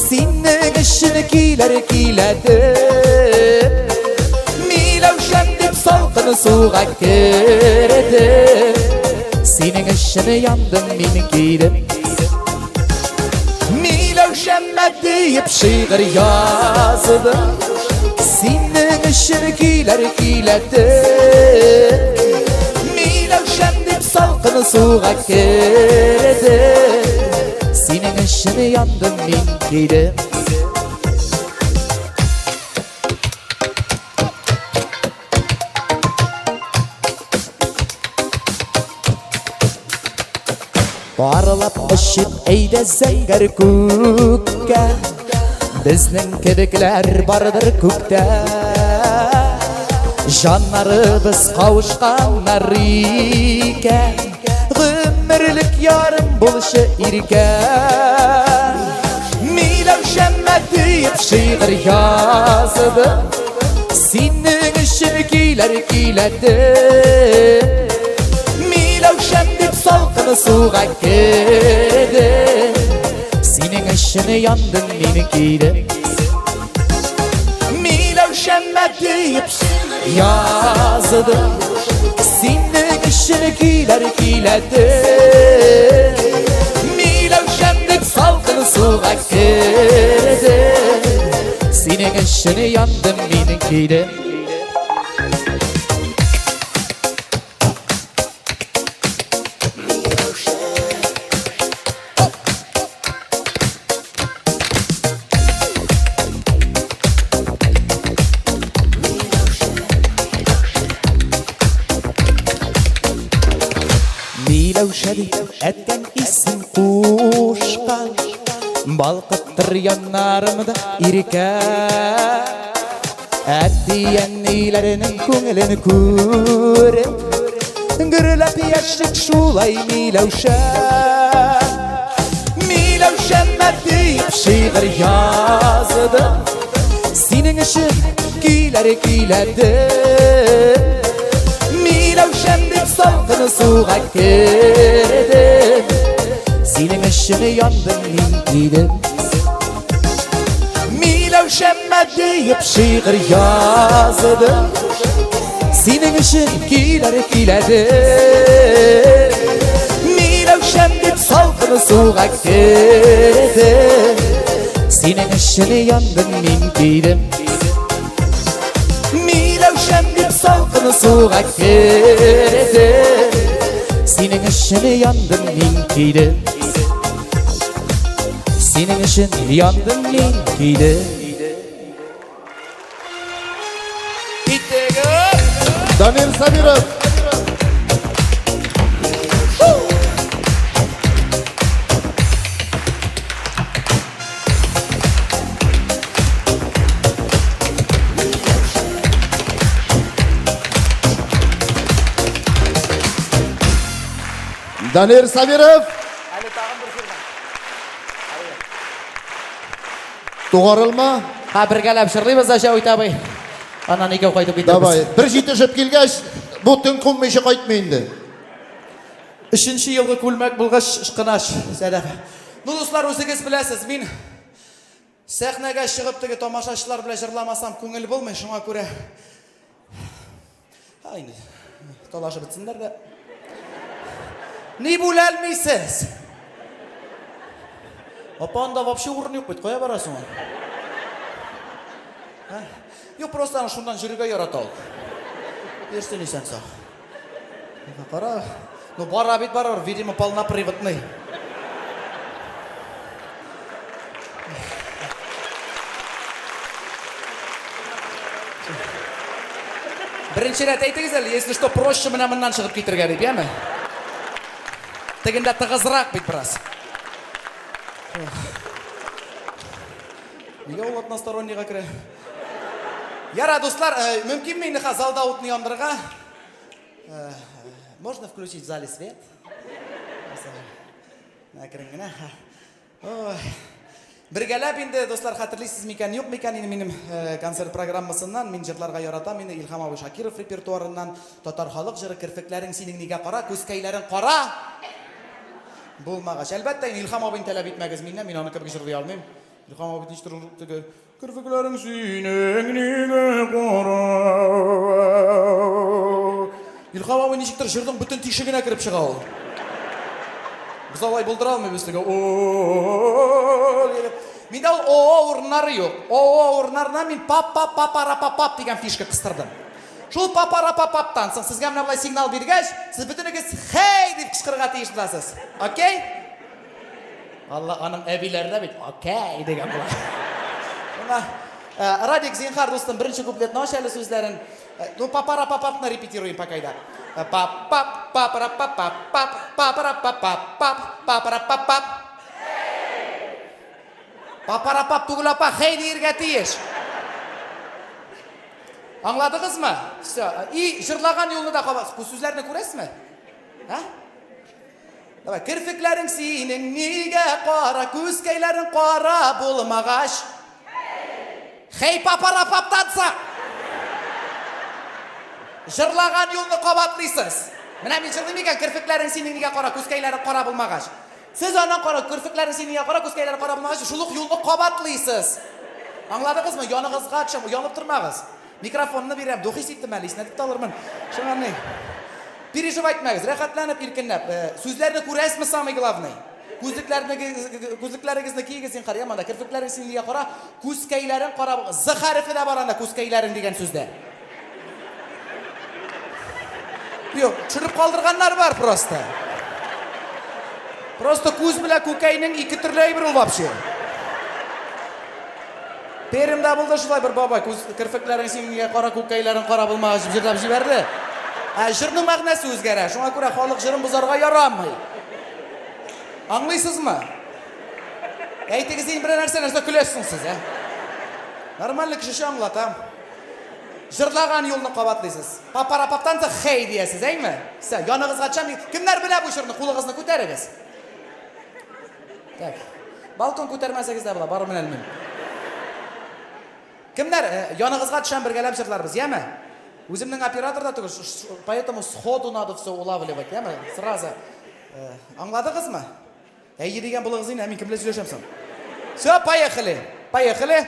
Синең өчен көйләр көйләдем. Миләүшәм дип салкын суга кердем. Синең өчен яндым мин көйдем. Миләүшәмә диеп шигырь яздым. Синең өчен көйләр көйләдем. Миләүшәм дип салкын суга кердем. Синең өчен яндым мин көйдем. Парлап очып әйдә зәңгәр күккә, Безнең кебекләр бардыр күктә. Җаннарыбыз кавышканнар икән, Гомерлек ярым булчы иркә. Миләүшәмә диеп шигырь яздым, Синең өчен көйләр көйләдем. Миләүшәм дип салкын суга кердем. Синең өчен яндым мин көйдем. Миләүшәмә диеп яздым. Синең өчен көйләр көйләдем. Миләүшәм дип салкын суга кердем. Синең өчен яндым мин көйдем. Миләүшә дип әткәң исем кушкан, Балкыттыр яннарымда иркә. Әти-әниләренең күңелен күреп, Гөрләп яшик шулай Миләүшә. Миләүшәмә диеп шигырь яздым, Синең өчен көйләр көйләдем. Миләүшәм дип салкын суга кердем, Синең өчен яндым мин көйдем. Миләүшәмә диеп шигырь яздым. Синең өчен көйләр көйләдем. Миләүшәм дип салкын суга кердем. Синең өчен яндым мин көйдем. Миләүшәм дип салкын суга кердем. Синең өчен яндым мин көйдем. Синең өчен яндым мин көйдем. Дамир Сабиров. Дамир Сабиров. Тугарылма. Ха, бергәләп җырлыйбыз да, Җәвит абый. Аннан икәү кайтып китәбез. Давай. Бер җитешеп килгәч, бу төн кунмыйча кайтмый инде. Өченче елгы күлмәк булгач, ышкынач, Сәдәф. Ну, дуслар, үзегез беләсез, мин сәхнәгә чыгып теге тамашачылар белән җырламасам күңел булмый, шуңа күрә Ха, инде талашып бетсеннәр дә. Ни бүләлмисез? Апа, анда вообще урын юк бит, кая барасың ул? Ха? Юк, просто аны шуннан йөрергә ярата ул. Йөрсен исән сау. Кара, ну бара бит барыр, видимо, полноприводный. Беренче рәт әйтегез әле, если что, проще менә моннан чыгып китергә дип, яме? Тегендә тыгызрак бит бераз. Нигә ул одностороннийга керә? Яра, дуслар, э, мөмкинме инде хәзер залда утны яндырырга? Э, можно включить в зале свет? Әкрен генә. Ой. Бергәләп инде, дуслар, хәтерлисез микән, юк микән инде минем э, концерт программасыннан, мин җырларга яратам инде Илһам абый Шакиров репертуарыннан татар халык җыры Керфекләрең синең нигә кара, күзкәйләрең кара булмагач. Әлбәттә, инде Илһам абыйны таләп итмәгез миннән, мин аны кебек җырлый алмыйм. Илһам абый ничектер ул теге Керфекләрең синең нигә кара. Илһам абый ничектер җырның бөтен тишегенә кереп чыга ул. Без алай булдыра алмыйбыз теге о. Миндә ул о урыннары юк. О урыннарына мин пап пап папара пап пап дигән фишка кыстырдым. Шул папара пап паптан соң сезгә менә болай сигнал биргәч, сез бөтенегез хей дип кычкырырга тиеш буласыз. Окей? Алла аның әбиләренә бит окей дигән була. Шуңа э, Радик, зинхар, дустым, беренче куплетны ач әле сүзләрен. Э, ну, папара папапны репетируем пока да. Э, пап пап папара пап пап пап папара пап пап пап папара пап пап. Папара пап түгел апа, хей диергә тиеш. Аңладыгызмы? Все. И җырлаган юлны да кабат. Бу сүзләрне күрәсезме? Ә? Давай, керфекләрең синең нигә кара, күзкәйләрең кара булмагач. Хей, папара паптанса! Җырлаган юлны кабатлыйсыз. Менә мин җырлыйм икән, керфекләрең синең нигә кара, күзкәйләрең кара булмагач. Сез аннан кара, керфекләрең синең нигә кара, күзкәйләрең кара булмагач, шул ук юлны кабатлыйсыз. Аңладыгызмы? Яныгызга төшәм, оялып тормагыз. Микрофонны бирәм, духи сиптем әле, иснәтеп тә алырмын. Шуңа ни. Переживать итмәгез, рәхәтләнеп, иркенләп. Э, сүзләрне күрәсезме, самый главный? Күзлекләрне күзлекләрегезне киегез зинһар, яманда керфекләрегез синегә кара, күзкәйләрен кара. З хәрефе дә бар анда күзкәйләрең дигән сүздә. Юк, төшереп калдырганнар бар просто. Просто күз белән күкәйнең ике төрле әйбер ул вообще. Пермьдә булды шулай бер бабай, күз керфекләрең синең нигә кара, күкәйләрең кара булмагач дип җырлап җибәрде. Ә җырның мәгънәсе үзгәрә, шуңа күрә халык җырын бозарга ярамый. Аңлыйсызмы? Әйтегез инде берәр нәрсә, нәрсә көләсең сез, ә? Нормальный кешечә аңлатам. Җырлаган юлны кабатлыйсыз. Папарапаптан соң хей диясез, әйме? Всё, яныгызга төшәм. Кемнәр белә бу җырны? Кулыгызны күтәрегез. Так. Балкон күтәрмәсәгез дә була, барыбер менә алмыйм. Кемнәр, э, яныгызга төшәм бергәләп җырларбыз, яме? Үземнең оператор да түгел, поэтому сходу надо все улавливать, яме? Сразу. Э, аңладыгызмы? Әйе дигән булыгыз инде, ә мин кем белән сөйләшәм соң? Все, поехали. Поехали.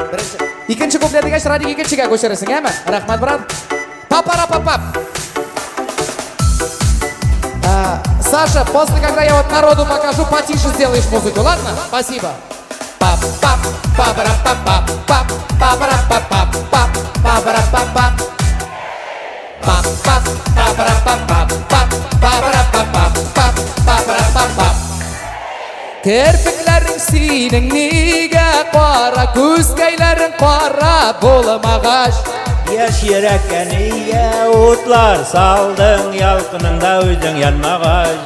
Беренче. Икенче куплет дигәч, Радик икенчегә күчерерсең, әме? Рәхмәт, брат. Папара папап. А, Саша, после, когда я вот народу покажу, потише сделаешь музыку, ладно? Спасибо. Пап, пап, папара пап пап пап папара пап пап пап папара пап пап пап пап папара пап пап пап папара пап пап пап папара пап пап. Керфекләрең синең нигә кара, күзкәйләрең кара булмагач. Яшь йөрәккә нигә утлар салдың, ялкыныңда үзең янмагач.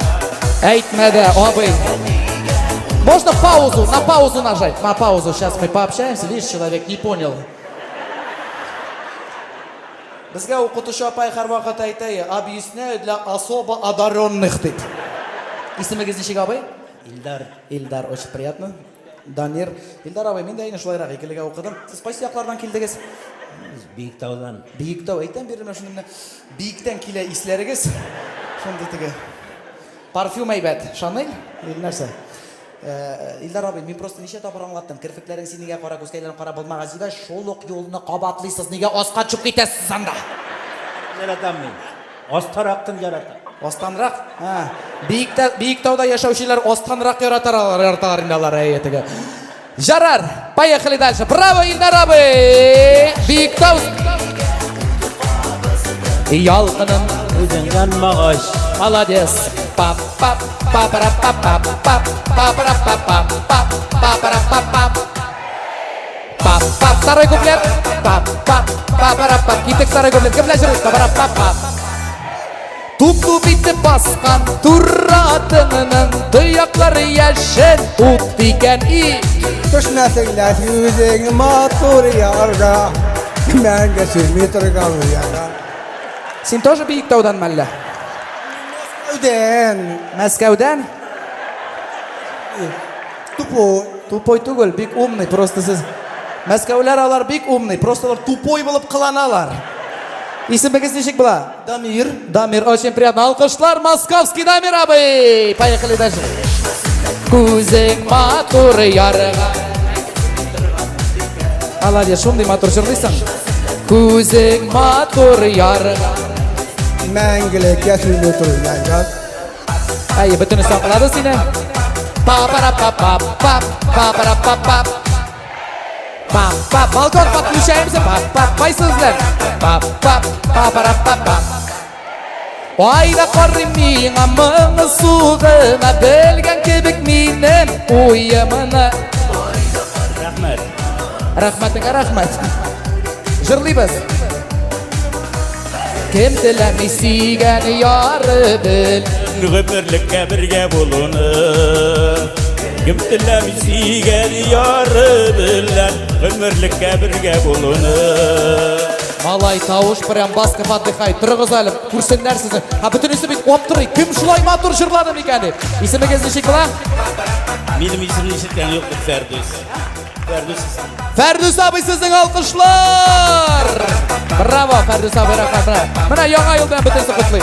Әйтмә дә, абый. Можно паузу, на паузу нажать? На паузу, сейчас мы пообщаемся. Видишь, человек не понял. Безгә укытучы апай һәрвакыт әйтә, объясняю для особо одаренных дип. Исемегез ничек, абый? Илдар. Илдар, очень приятно. Данир. Илдар абый, мин дә инде шулайрак икелегә укыдым. Сез кайсы яклардан килдегез? Биектаудан. Биектау, әйтәм бирде менә шуны менә. Биектән килә исләрегез. Шундый теге. Парфюм әйбәт. Шанель? Или нәрсә? Илдар абый, мин просто ничә тапкыр аңлаттым. Керфекләрең син нигә кара, күзкәйләрең кара булмагач, нигә шул ук юлны кабатлыйсыз, нигә аска төшеп китәсез анда? Яратам мин. Астарактын яратам. Астанрак? Һа. Биектә, Биектауда яшәүчеләр астанрак яраталар, яраталар инде алар, әйе теге. Жарар, поехали дальше. Браво, Илдар абый! Биектау. Ялкыным Үзең янмагач. Молодец. Пап, пап, папара, пап, пап, пап, папара, пап, пап, пап, папара, пап, пап. Пап, пап, второй куплет. Пап, пап, папара, пап. Киттек второй куплет. Кем җырлый? Папара, пап, пап. Туп-туп итеп баскан тур атыңның тояклары яшел ут икән и. Төшмәсең дә сүзең матур ярга, мәңге сүнми торган уяга. Син тоже Биектаудан мәллә? Мәскәүдән. Мәскәүдән? Тупой. Тупой түгел, бик умный, просто сез. Мәскәүләр алар бик умный, просто алар тупой булып кыланалар. Исемегез ничек була? Дамир. Дамир, очень приятно. Алкышлар, московский Дамир абый. Поехали дальше. Күзең матур ярга. Молодец, шундый матур җырлыйсың. Күзең матур ярга. Мәңгелеккә сүнми торган. Әй, бөтенесе аңлады сине. Па пара па па па па пара па па. Па па балкон подключаемся. Па па кайсызлар? Па па па пара па па. Айда карыйм миңа моңсу гына белгән кебек минем уемны. Рәхмәт. Рәхмәтеңә рәхмәт. Җырлыйбыз. Кем теләми сөйгән яры бел. Гомерлеккә бергә булуны. Кем теләми сөйгән яры белән гомерлеккә бергә булуны. Малай, тавыш прям Басков отдыхает. Торыгыз әле, күрсеннәр сезне. Һа, бөтенесе бит аптырый. Кем шулай матур җырлады микән дип. Исемегез ничек була? Минем исемне ишеткән юк бит, Фәрдүс. Фәрдүс исеме. Фәрдүс абый, сезнең алкышлар! Браво, Фәрдүс абый, рәхмәт. Менә, менә яңа ел белән бөтенесе котлый.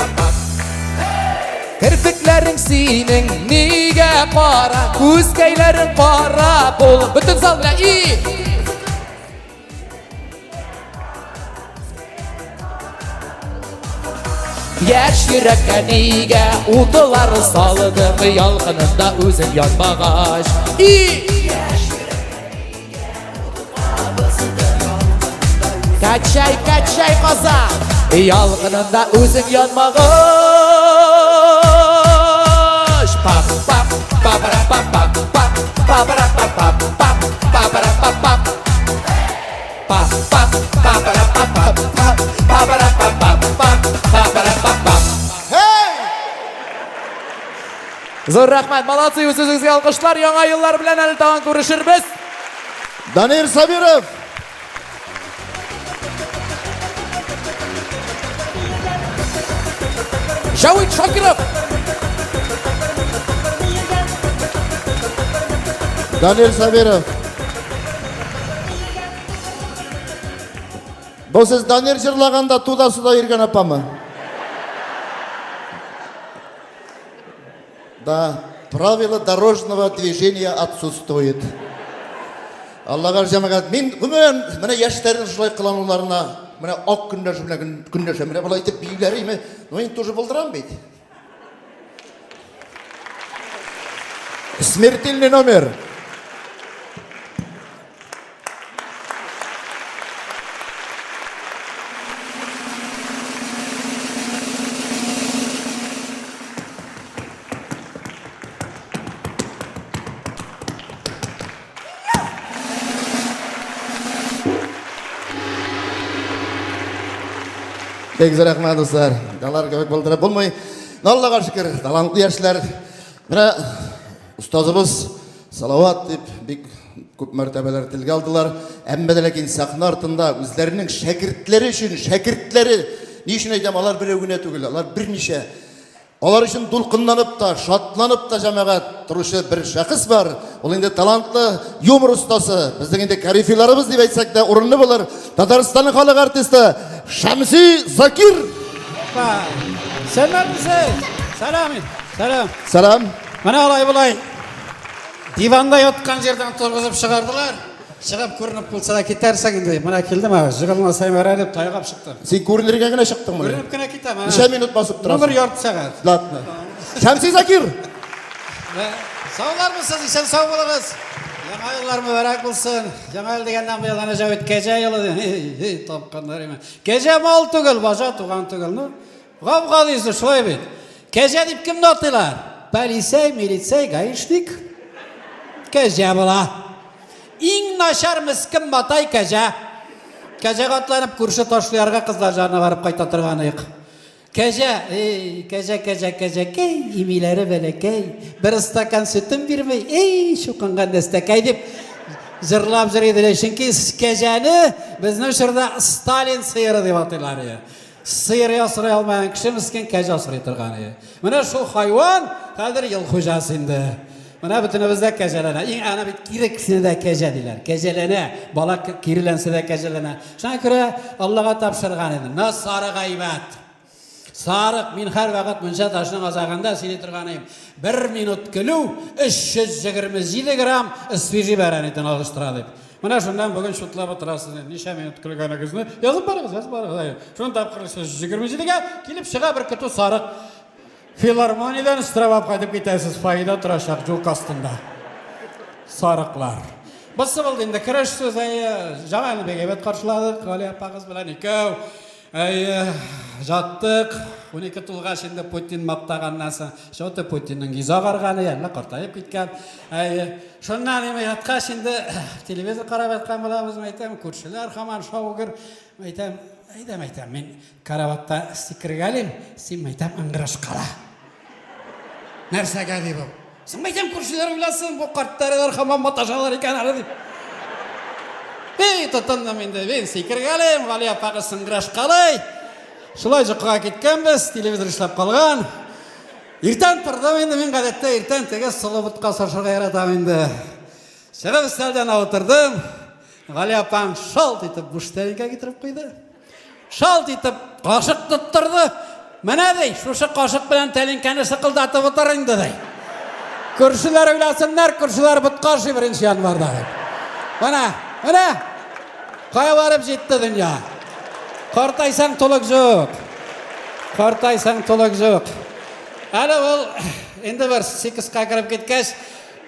Керфекләрең синең нигә кара, күзкәйләрең кара булып. Бөтен зал белән и. Яшь йөрәккә нигә утлар салдың, ялкынында үзең янмагач. И! Качай, качай, коза! Ялкынында үзең янмагач. Пап, пап, папара, пап, пап, пап, папара, пап, пап, пап, папара, пап, пап. Пап, пап, папара, пап, пап, пап, папара, пап, пап, пап, папара, пап, пап. Hey! Зур рәхмәт, молодцы, үз-үзегезгә алкышлар, яңа еллар белән әле тагын күрешербез. Данир Сабиров! Жавит Шакиров! Данир Сабиров. Бу сез Данир җырлаганда туда-суда йөргән апамы? Да, правила дорожного движения отсутствует. Аллага җәмәгать, мин гомумән менә яшьләрнең шулай кылануларына, менә ак көнләшү белән көнләшәм. Менә болай итеп биюләре име, ну мин тоже булдырам бит. Смертельный номер. Бик зур рәхмәт, дуслар. Алар кебек булдырып булмый. Аллага шөкер, талантлы яшьләр. Менә остазыбыз Салават дип бик күп мәртәбәләр телгә алдылар. Әмма дә ләкин сәхнә артында үзләренең шәкертләре өчен, шәкертләре, ни өчен әйтәм, алар берәү генә түгел, алар берничә. Алар өчен дулкынланып та, шатланып та җәмәгать торучы бер шәхес бар. Ул инде талантлы юмор остасы, безнең инде корифейларыбыз дип әйтсәк тә урынлы булыр. Татарстанның халык артисты Шәмси Закир. Сәләмсез! Сәлам! Сәлам! Сәлам! Менә алай болай диванда яткан җирдән торгызып чыгардылар. Чыгып күренеп булса да китәрсең инде. Менә килдем ә, жыгылмасам ярар дип тайгап чыктым. Син күренергә генә чыктыңмы? Күренеп кенә китәм. Ничә минут басып торасың? Ну, бер ярты сәгать. Ладно. Шәмси Закир! Саулармысыз, исән сау булыгыз. Яңа еллар мөбарәк булсын. Яңа ел дигәннән быел әнә җәвит кәҗә елы. Эй, тапканнар име. Кәҗә мал түгел, бажа туган түгел. Ну, гап-гади сүз, шулай бит. Кәҗә дип кемне атыйлар? Полицей, милицей, гаишник. Кәҗә була. Иң начар мескен матай кәҗә. Кәҗәгә атланып күрше Ташлыярга кызлар җанына барып кайта торган ыек. Кәҗә, эй, кәҗә, кәҗә, кәҗәкәй, имиләре бәләкәй, бер стакан сөтен бирми, эй, чукынган нәстәкәй дип җырлап җыр иделәр. Чөнки кәҗәне безнең чорда Сталин сыеры дип атыйлар иде. Сыер асрый алмаган кеше мескен кәҗә асрый торган иде. Менә шул хайван хәзер ел хуҗасы инде. Менә бөтенебез дә кәҗәләнә. Иң аны бит кире кешене дә кәҗә диләр. Кәҗәләнә, бала киреләнсә дә кәҗәләнә. Шуңа күрә Аллага тапшырган инде. На сарык әйбәт. Сарык, мин һәрвакыт мунча ташының азагында сөйли торган идем. Бер минут көлү 327 грамм свежий бәрән итен алыштыра дип. Менә шуннан бүген шутлап утырасыз инде. Ничә минут көлгәнегезне язып барыгыз, язып барыгыз. Әйе. Шуны тапкыр 27-гә килеп чыга бер көтү сарык. Филармониядән штраф кайтып китәсез, фойеда торачак юлка астында. Сарыклар. Бусы булды инде кереш сүз, әйе. Җамалны бик әйбәт каршыладык, Галия апагыз белән икәү. Әйе, жаттык. 12 тулгач инде Путин мактаганнан соң, что-то Путинның йөзе агарган, әллә картаеп киткән. Әйе, шуннан инде яткач инде телевизор карап яткан булабыз, әйтәм, күршеләр һаман шау-гөр. Әйтәм, әйдә, әйтәм, мин караватта сикергәлим, син, әйтәм, ыңгырашкала. Нәрсәгә ди бу? Соң әйтәм, күршеләр уйласын, бу карттарылар һаман маташалар икән әле дип. Эй, тотындым инде, мин сикергәлим, Гали апагыз сыңгырашкалый. Шулай йокыга киткәнбез, телевизор эшләп калган. Иртән тордым инде, мин гадәттә иртән теге солы ботка ашарга яратам инде. Чыгып өстәлдән утырдым. Гали апаң шалт итеп буш тәлинкә китереп куйды. Шалт итеп кашык тоттырды. Менә ди, шушы кашык белән тәлинкәне шыкылдатып утыр инде ди. Күршеләр уйласыннар, күршеләр ботка ашый беренче январда дип. Менә, менә. Кая барып җитте дөнья? Картайсаң толык юк. Картайсаң толык юк. Әле ул инде бер сикска кереп киткәч,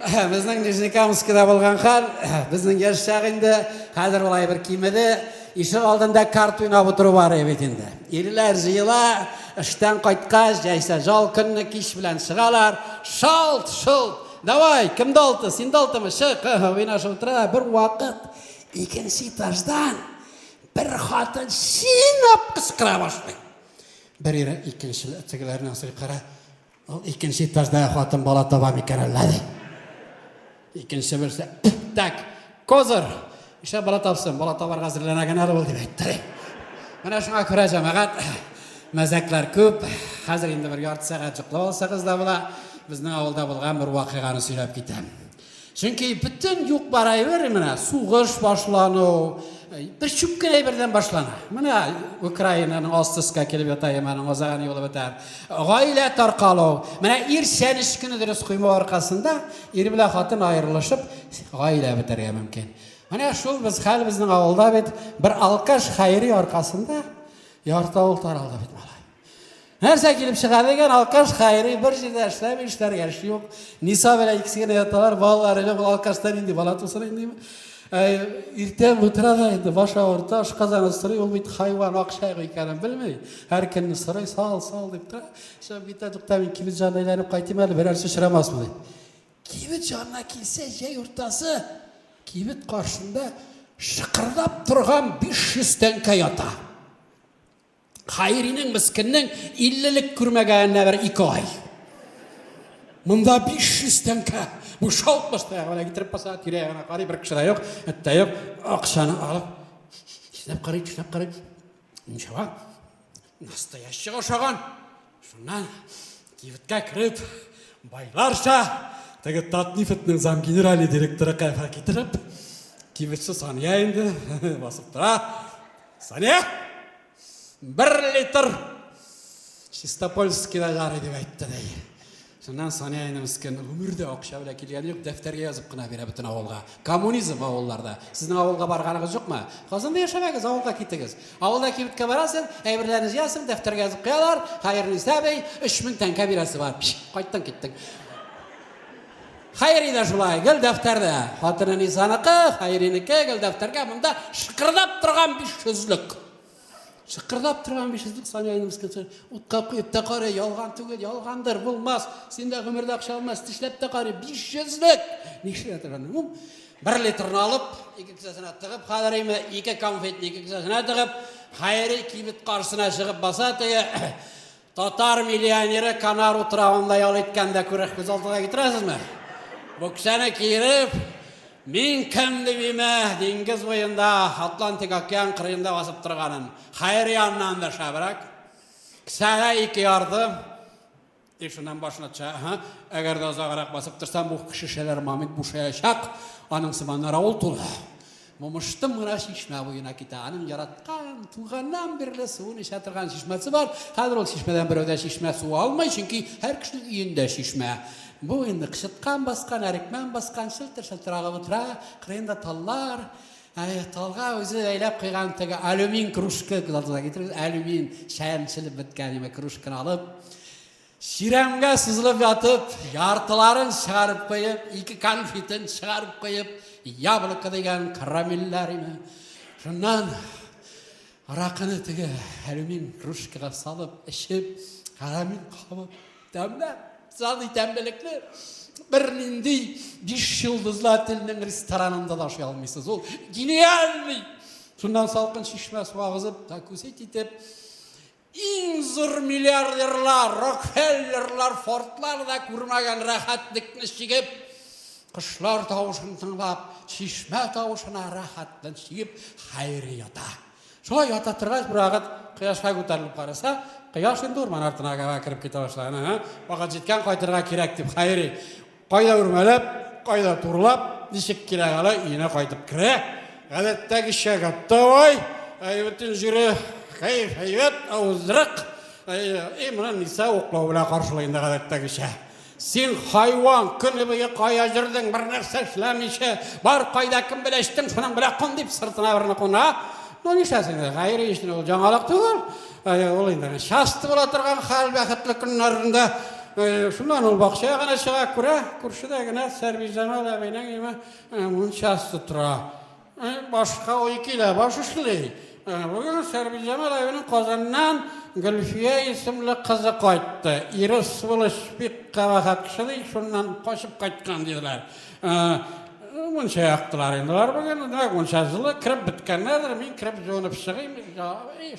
Безнең Нижнекамскида булган хәл, безнең яшь чак инде, хәзер ул әйбер кимеде. Ишек алдында карт уйнап утыру бар бит инде. Ирләр җыела, эштән кайткач, яисә жал көнне кич белән чыгалар, шалт, шолт. Давай, кемдә алты, синдә алтымы? Чык, уйнашып утыра. Бер вакыт икенче этаждан бер хатын чинап кычкыра башлый. Бер ире икенче тегеләреннән сорый, кара, Ул икенче этаждагы хатын бала таба микән әллә ди. Икенче берсе, так, козыр, нишләп бала тапсын, бала табарга әзерләнә генә әле ул дип әйтте. Менә шуңа күрә җәмәгать, мәзәкләр күп. Хәзер инде бер ярты сәгать йоклап алсагыз да була. Безнең авылда булган бер вакыйганы сөйләп китәм. Чөнки бөтен юк бар әйбер менә сугыш башлану, бер чүп кенә әйбердән башлана. Менә Украинаның асты өскә килеп ята, Яманың азагы ни булып бетәр. Гаилә таркалу. Менә ир чәнечкене дөрес куймау аркасында ир белән хатын аерылышып, гаилә бетәргә мөмкин. Менә шул без хәл безнең авылда бит бер алкаш Хәйри аркасында ярты авыл таралды бит малай. Нәрсә килеп чыга дигән алкаш Хәйри бер җирдә эшләми, эшләргә эш юк. Ниса белән икесе генә яталар, балалары юк, ул алкашта нинди бала тусын инде. Иртән утыра да инде баш авырта, ашказаны сорый, ул бит хайван акча юк икәнен белми. Һәр көнне сорый, сал, сал дип тора. Чыгып китә, тукта мин кибет янына әйләнеп кайтыйм әле, берәрсе очрамасмы дип. Кибет янына килсә, җәй уртасы, кибет каршында шыкырдап торган 500 тәңкә ята. Хайринең мескеннең иллелек күрмәгәненә бер ике ай. Монда 500 тәңкә. Бу шалт башта ягына китереп баса, тирә ягына карый, бер кеше дә юк, эт тә юк. Акчаны алып, чәнәп карый, чәнәп карый. Ничего, настоящийга ошаган. Шуннан кибеткә кереп, байларча теге Татнефтьнең замгенеральный директоры кәфә китереп, кибетче Сания инде басып тора. Сания! Бер литр Чистопольскийда ярый дип әйтте ди. Шуннан Сания инде мескен гомердә акча белән килгәне юк, дәфтәргә язып кына бирә бөтен авылга. Коммунизм авылларда. Сезнең авылга барганыгыз юкмы? Казанда яшәмәгез, авылга китегез. Авылда кибеткә барасың, әйберләрне җыясың, дәфтәргә язып куялар, Хәерниса әбей, 3000 тәңкә бирәсе бар. Пш, кайттың киттең. Хәйри дә шулай, гел дәфтәрдә. Хатыны Нисаныкы, Хәйринеке, гел дәфтәргә. Монда шыкырдап торган 500лек. Шыкырдап торган 500лек Сания инде мескен. Утка куеп та карый, ялган түгел, ялгандыр, булмас. Син дә гомердә акча алмас, тешләп тә карый, 500лек. Нишләтер аны? Ну, бер литрны алып, ике кесәсенә тыгып, хәзер име, ике конфетны ике кесәсенә тыгып, Хәйри кибет каршысына чыгып баса, теге Татар миллионеры Канар утравында ял иткәндә күрә күз алдыга китерәсезме? Бу кесәне киереп, мин кем дип име, диңгез буенда, Атлантик океан кырыенда басып торганын. Хәйри аннан да шәбрәк. Кесәдә ике ярды. И шуннан башына төшә, аһа, әгәр дә озаграк басып торсам, бу шешәләр момент бушаячак, аның сыманнар авыл тулы. Момыштым гына чишмә буена китә. Аның яраткан, туганнан бирле суын эчә торган чишмәсе бар. Хәзер ул чишмәдән берәү дә чишмә суы алмый, чөнки һәр кешенең өендә чишмә. Бу инде кычыткан баскан, әрекмән баскан, челтер-челтер агып утыра. Кырыенда таллар. Әй, талга үзе бәйләп куйган теге алюмин кружка, күз алдыгызга китерегез, алюмин чәнчелеп беткән име кружканы алып, Чирәмгә сузылып ятып, яртыларын чыгарып куеп, ике конфетын чыгарып куеп, яблоко дигән карамельләр име. Шуннан аракыны теге алюмин кружкага салып, эчеп, карамель кабып, тәмләп, заны тәмлелекне бернинди биш йолдызлы отельнең ресторанында да ашый алмыйсыз. Ул гениальный! Шуннан салкын чишмә суы агызып, закусить итеп, Иң зур миллиардерлар, Рокфеллерлар, Фордлар да күрмәгән рәхәтлекне чигеп, кошлар тавышын тыңлап, чишмә тавышына рәхәтлен чигеп, Хәйри ята. Шулай ята торгач, бервакыт кояшка күтәрелеп караса, кояш инде урман артына таба кереп китә башлаган. Ага, вакыт җиткән, кайтырга кирәк дип Хәйри Кайда үрмәләп, кайда турлап, ничек кирәк алай өенә кайтып керә. Гадәттәгечә готовый, әй бөтен җире кәеф әйбәт, авызрык. Әй, моны Ниса уклау белән каршылый инде гадәттәгечә. Син хайван, көне буе кая йөрдең, бер нәрсә эшләмичә, бар кайда кем белән эчтең, шуның белән кун дип сыртына берне куна. Ну нишләсең, гайре өчен ул яңалык түгел. Ул инде часто була торган хәл бәхетле көннәрендә. Шуннан ул бакча ягына чыга, күрә, күршедә генә Сәрбиҗамал әбинең име мунчасы тора. Башка уй килә, баш эшли. Бүген Сәрбиҗамал әбинең Казаннан Гөлфия исемле кызы кайтты. Ире сволочь бик кабахәт кеше ди, шуннан качып кайткан диделәр. Мунча яктылар инде алар бүген. Димәк, мунча җылы, кереп беткәннәрдер. Мин кереп җуынып чыгыйм.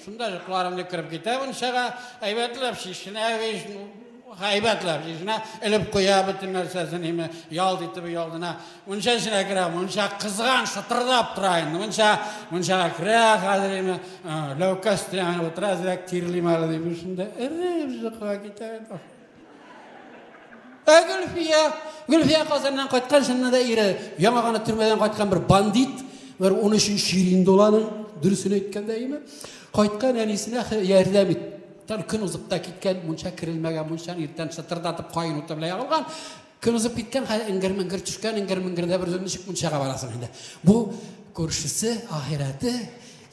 Шунда йокларым дип кереп китә мунчага. Әйбәтләп чишенә, әйбәтләп чишенә, элеп куя бөтен нәрсәсен, име, ялт итеп өйалдына. Мунча эченә керә, мунча кызган, шытырдап тора инде. Мунча, мунчага керә хәзер име, ләүкә өстенә менеп утыра, әзрәк тирлим әле дип, шунда эреп йокыга китә инде. Ә Гөлфия, Гөлфия Казаннан кайткан, чыннан да ире яңа гына төрмәдән кайткан бер бандит, бер 13 ел инде ул аның, дөресен әйткәндә име. Кайткан әнисенә ярдәм ит. Көн узып та киткән, мунча керелмәгән, мунчаны иртән шытырдатып каен уты белән ягылган. Көн узып киткән, хәзер эңгер-меңгер төшкән, эңгер-меңгердә бер үзең ничек мунчага барасың инде. Бу күршесе, ахирәте,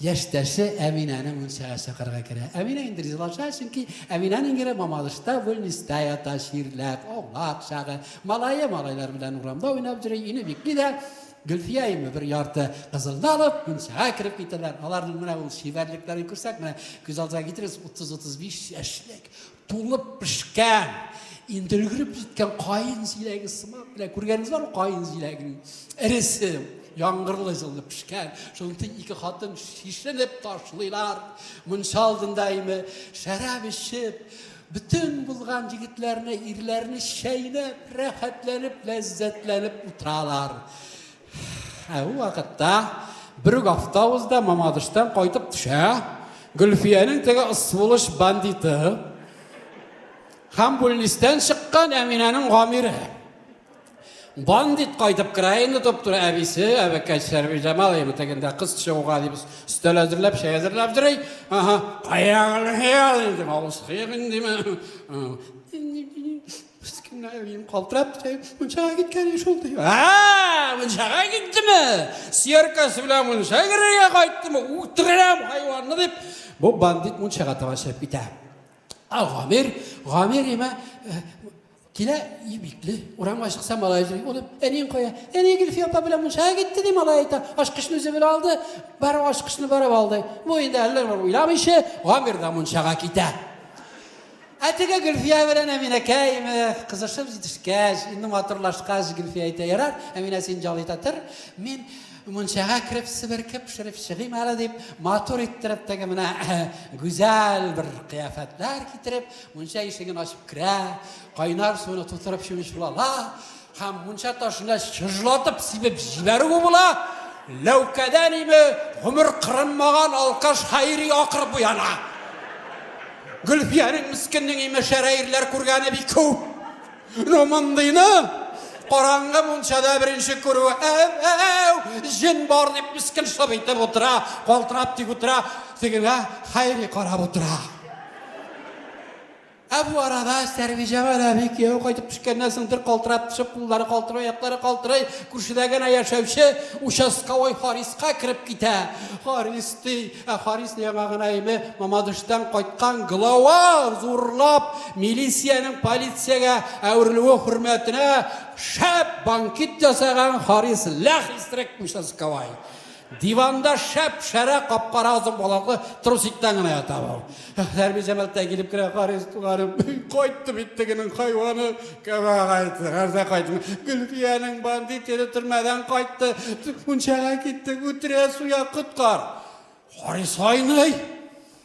яшьтәше Әминәне мунчага чакырырга керә. Әминә инде ризалаша, чөнки Әминәнең ире Мамадышта бүлнистә ята чирләп, аулак чагы. Малае малайлар белән урамда уйнап йөри, өйне бикли дә, Гөлфия име бер ярты кызылны алып, мунчага кереп китәләр. Аларның менә ул чибәрлекләрен күрсәк, менә күз алдыга китерегез, 30-35 яшьлек, тулып пешкән, инде өлгереп җиткән каен җиләге сымак. Менә күргәнегез бармы каен җиләгенең эресе, яңгырлы җылы пешкән. Шундый ике хатын шешенеп ташлыйлар. Мунча алдында име шәраб эчеп, бөтен булган егетләрне, ирләрне чәйнәп, рәхәтләнеп, ләззәтләнеп утыралар. Ә ул вакытта бер үк автобуста Мамадыштан кайтып төшә Гөлфиянең теге сволочь бандиты һәм бүлнистән чыккан Әминәнең Гамире. Бандит кайтып керә инде туп-туры әбисе, әбекәй Сәрбиҗамал инде тегендә кыз чыгуга дип өстәл әзерләп, чәй әзерләп йөри. Ага, кая Гөлфия инде, авыз кыек инде. Мескеннәр әбием калтырап китә, мунчага киткән шул ди. Ә, мунчага киттеме? Сияркасы белән мунча керергә кайттымы? Үтерәм хайванны дип, бу бандит мунчага таба чыгып китә. Ә Гамир, Гамир имә э, килә, и бикле, урамга чыкса малай йөри. Улым, әниең кая? Әни Гөлфия апа белән мунчага китте ди малай әйтә. Ачкычны үзе белән алды. Барып ачкычны барып алды. Бу инде әллә уйламыйча, Гамир да мунчага китә. Ә теге Гөлфия белән Әминәкәй кызышып җитешкәч, инде матурлашкач, Гөлфия әйтә, ярар, Әминә, син ял итә тор, мин мунчага кереп себерке пешереп чыгыйм әле дип, матур иттереп теге менә гүзәл бер кыяфәтләр китереп, мунча ишеген ачып керә, кайнар суны тутырып чүмеч була һәм мунча ташына чыжлатып сибеп җибәрүе була, ләүкәдән име гомер кырынмаган алкаш Хәйри акырып уяна. Гөлфиянең мескеннең име шәрә ирләр күргәне бик күп. Но мондыйны караңгы мунчада беренче күрүе, әү, әү, җен бар дип мискен шып итеп утыра, калтырап тик утыра, тегеңә Хәйри карап утыра. Ә бу арада Сәрбиҗамал әби кияү кайтып төшкәннән соң дер калтырап төшеп, куллары калтырый, аяклары калтырый, күршедә генә яшәүче участковой Хариска кереп китә. Харис ди, ә Харис яңа гына име Мамадыштан кайткан глава зурлап милициянең полициягә әверелүе хөрмәтенә шәп банкет ясаган Харис ләх истерек участковой. Диванда шәп-шәрә кап-кара озын балаклы трусиктан гына ята бу. Сәрбиҗамал килеп керә, Харис туганым, кайтты бит тегенең хайваны. Кәбә кайтты, нәрсә кайтты? Гөлфиянең бандит ире төрмәдән кайтты. Мунчага киттек, үтерә, суя, коткар. Харис айный.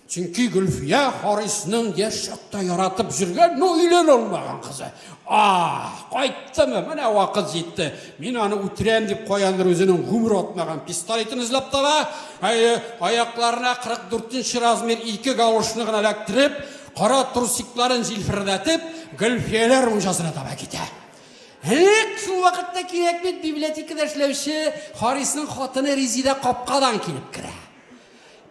Чөнки Гөлфия Харисның яшь чакта яратып йөргән, но өйләнә алмаган кызы. А, кайттымы? Менә вакыт җитте. Мин аны үтерәм дип каяндыр үзенең гомер атмаган пистолетын эзләп таба. Әйе, аякларына 44 нче размер ике галошны гына эләктереп, кара трусикларын җилфердәтеп, Гөлфияләр мунчасына таба китә. Элек шул вакытта кирәк бит библиотекада эшләүче Харисның хатыны Резидә капкадан килеп керә.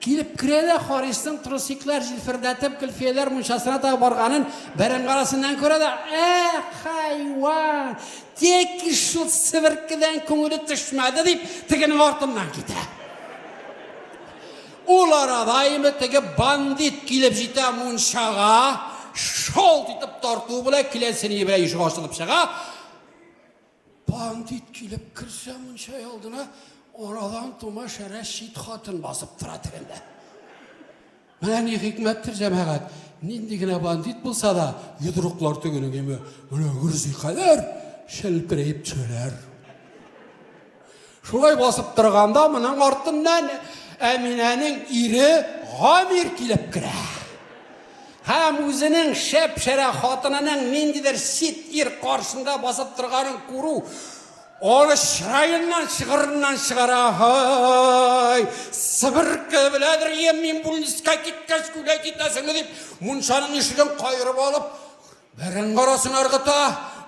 Килеп керә дә Харисның трусиклар җилфердәтеп Гөлфияләр мунчасына таба барганын бәрәңге арасыннан күрә дә, Эх, хайван, тик шул себеркедән күңеле төшмәде дип, тегенең артыннан китә. Ул арада инде теге бандит килеп җитә мунчага, шалт итеп тартуы белән келәсене белән ишек ачылып чыга. Бандит килеп керсә мунча алдына, арадан тума шәрә чит хатын басып тора тегендә. Менә ни хикмәттер, җәмәгать. Нинди генә бандит булса да, йодрыклар тегенең име, менә гөрзи кадәр шәлперәеп төшәләр. Шулай басып торганда моның артыннан Әминәнең ире Гамир килеп керә. Һәм үзенең шәп-шәрә хатынының ниндидер чит ир каршында басып торганын күрү аны чыраеннан чыгырыннан чыгара. Һай, себерке беләдер, мин бүлнискә киткәч гулять итәсеңме дип, мунчаның ишеген каерып алып, Бәрәңге арасын ыргыта,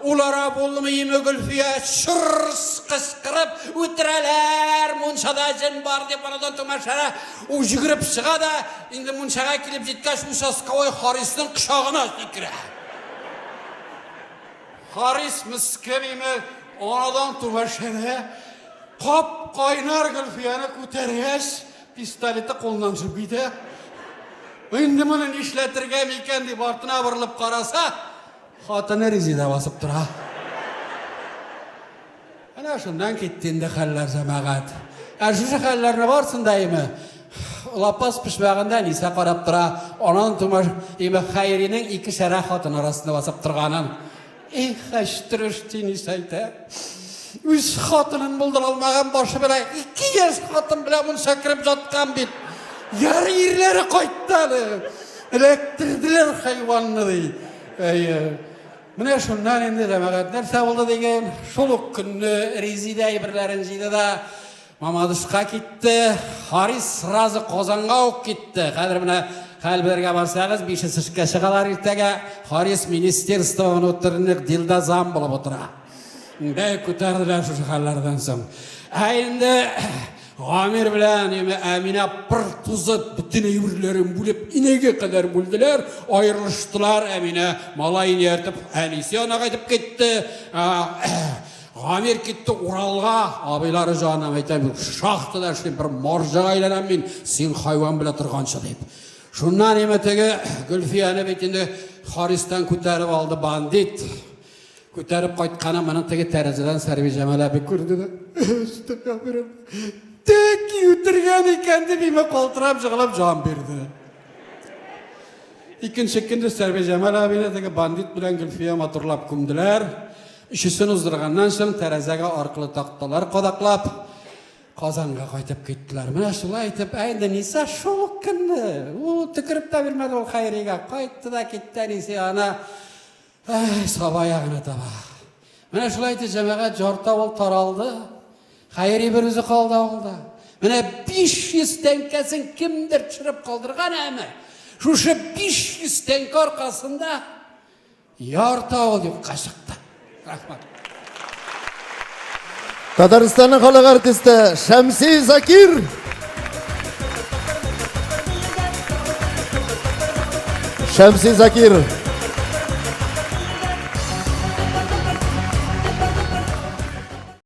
ул ара булмыймы Гөлфия чырс кычкырып, үтерәләр, мунчада җен бар дип анадан тума шәрә ул йөгереп чыга да, инде мунчага килеп җиткәч, участковый Харисның кочагына сикерә. Харис мескен име, анадан тума шәрә. Кап-кайнар Гөлфияне күтәргәч, пистолеты кулыннан төшеп китә. Инде моны нишләтергә микән дип артына борылып караса, хатыны Резидә басып тора. Әнә шуннан китте инде хәлләр, җәмәгать. Ә шушы хәлләрне барсын да име, лапас почмагында Ниса карап тора, анан тумаш име Хәйринең ике шәрә хатын арасында басып торганын. Эх, әчтереш ди Ниса әйтә. Үз хатынын булдыра алмаган башы белән ике яшь хатын белән мунча кереп жаткан бит. Ярый ирләре кайтты әле. Эләктерделәр хайванны ди. Әйе. Менә шуннан инде җәмәгать нәрсә булды диген, шул ук көнне Резидә әйберләрен җыйды да Мамадышка китте. Харис сразу Казанга ук китте. Хәзер менә хәл белергә барсагыз, бишесе эшкә чыгалар иртәгә. Харис Министерство внутренних делда зам булып утыра. Бәй күтәрделәр шушы хәлләрдән соң. Ә инде Гамир белән Әминә пыр тузып, бөтен әйберләрен бүлеп, инәгә кадәр бүлделәр, аерылыштылар. Әминә малаен ияртеп, әнисе янына кайтып китте. Гамир китте Уралга, абыйлары җаным әйтәм, шахтада эшлим, бер марҗага әйләнәм мин, син хайван белән торганчы дип. Шуннан име теге Гөлфияне бит инде Харистан күтәреп алды бандит. Күтәреп кайтканы моның теге тәрәзәдән Сәрбиҗамал әби күрде дә. Өстәгә Тәки үтергән икән дип име калтырап жыгылып җан бирде. Икенче көнне Сәрбиҗамал әбине теге бандит белән Гөлфия матурлап күмделәр. Өчесен уздырганнан соң тәрәзәгә аркылы такталар кадаклап Казанга кайтып киттеләр. Менә шулай итеп, ә инде Ниса шул ук көнне, ул төкереп тә бирмәде ул Хәйригә. Кайтты да китте әнисе янына. Әй, Саба ягына таба. Менә шулай итеп җәмәгать жарта ул таралды. Хәйри бер үзе калды авылда. Менә 500 тәңкәсен кемдер төшереп калдырган әме. Шушы 500 тәңкә аркасында ярты авыл юкка чыкты. Рәхмәт. Татарстанның халык артисты Шәмси Закир. Шәмси Закир.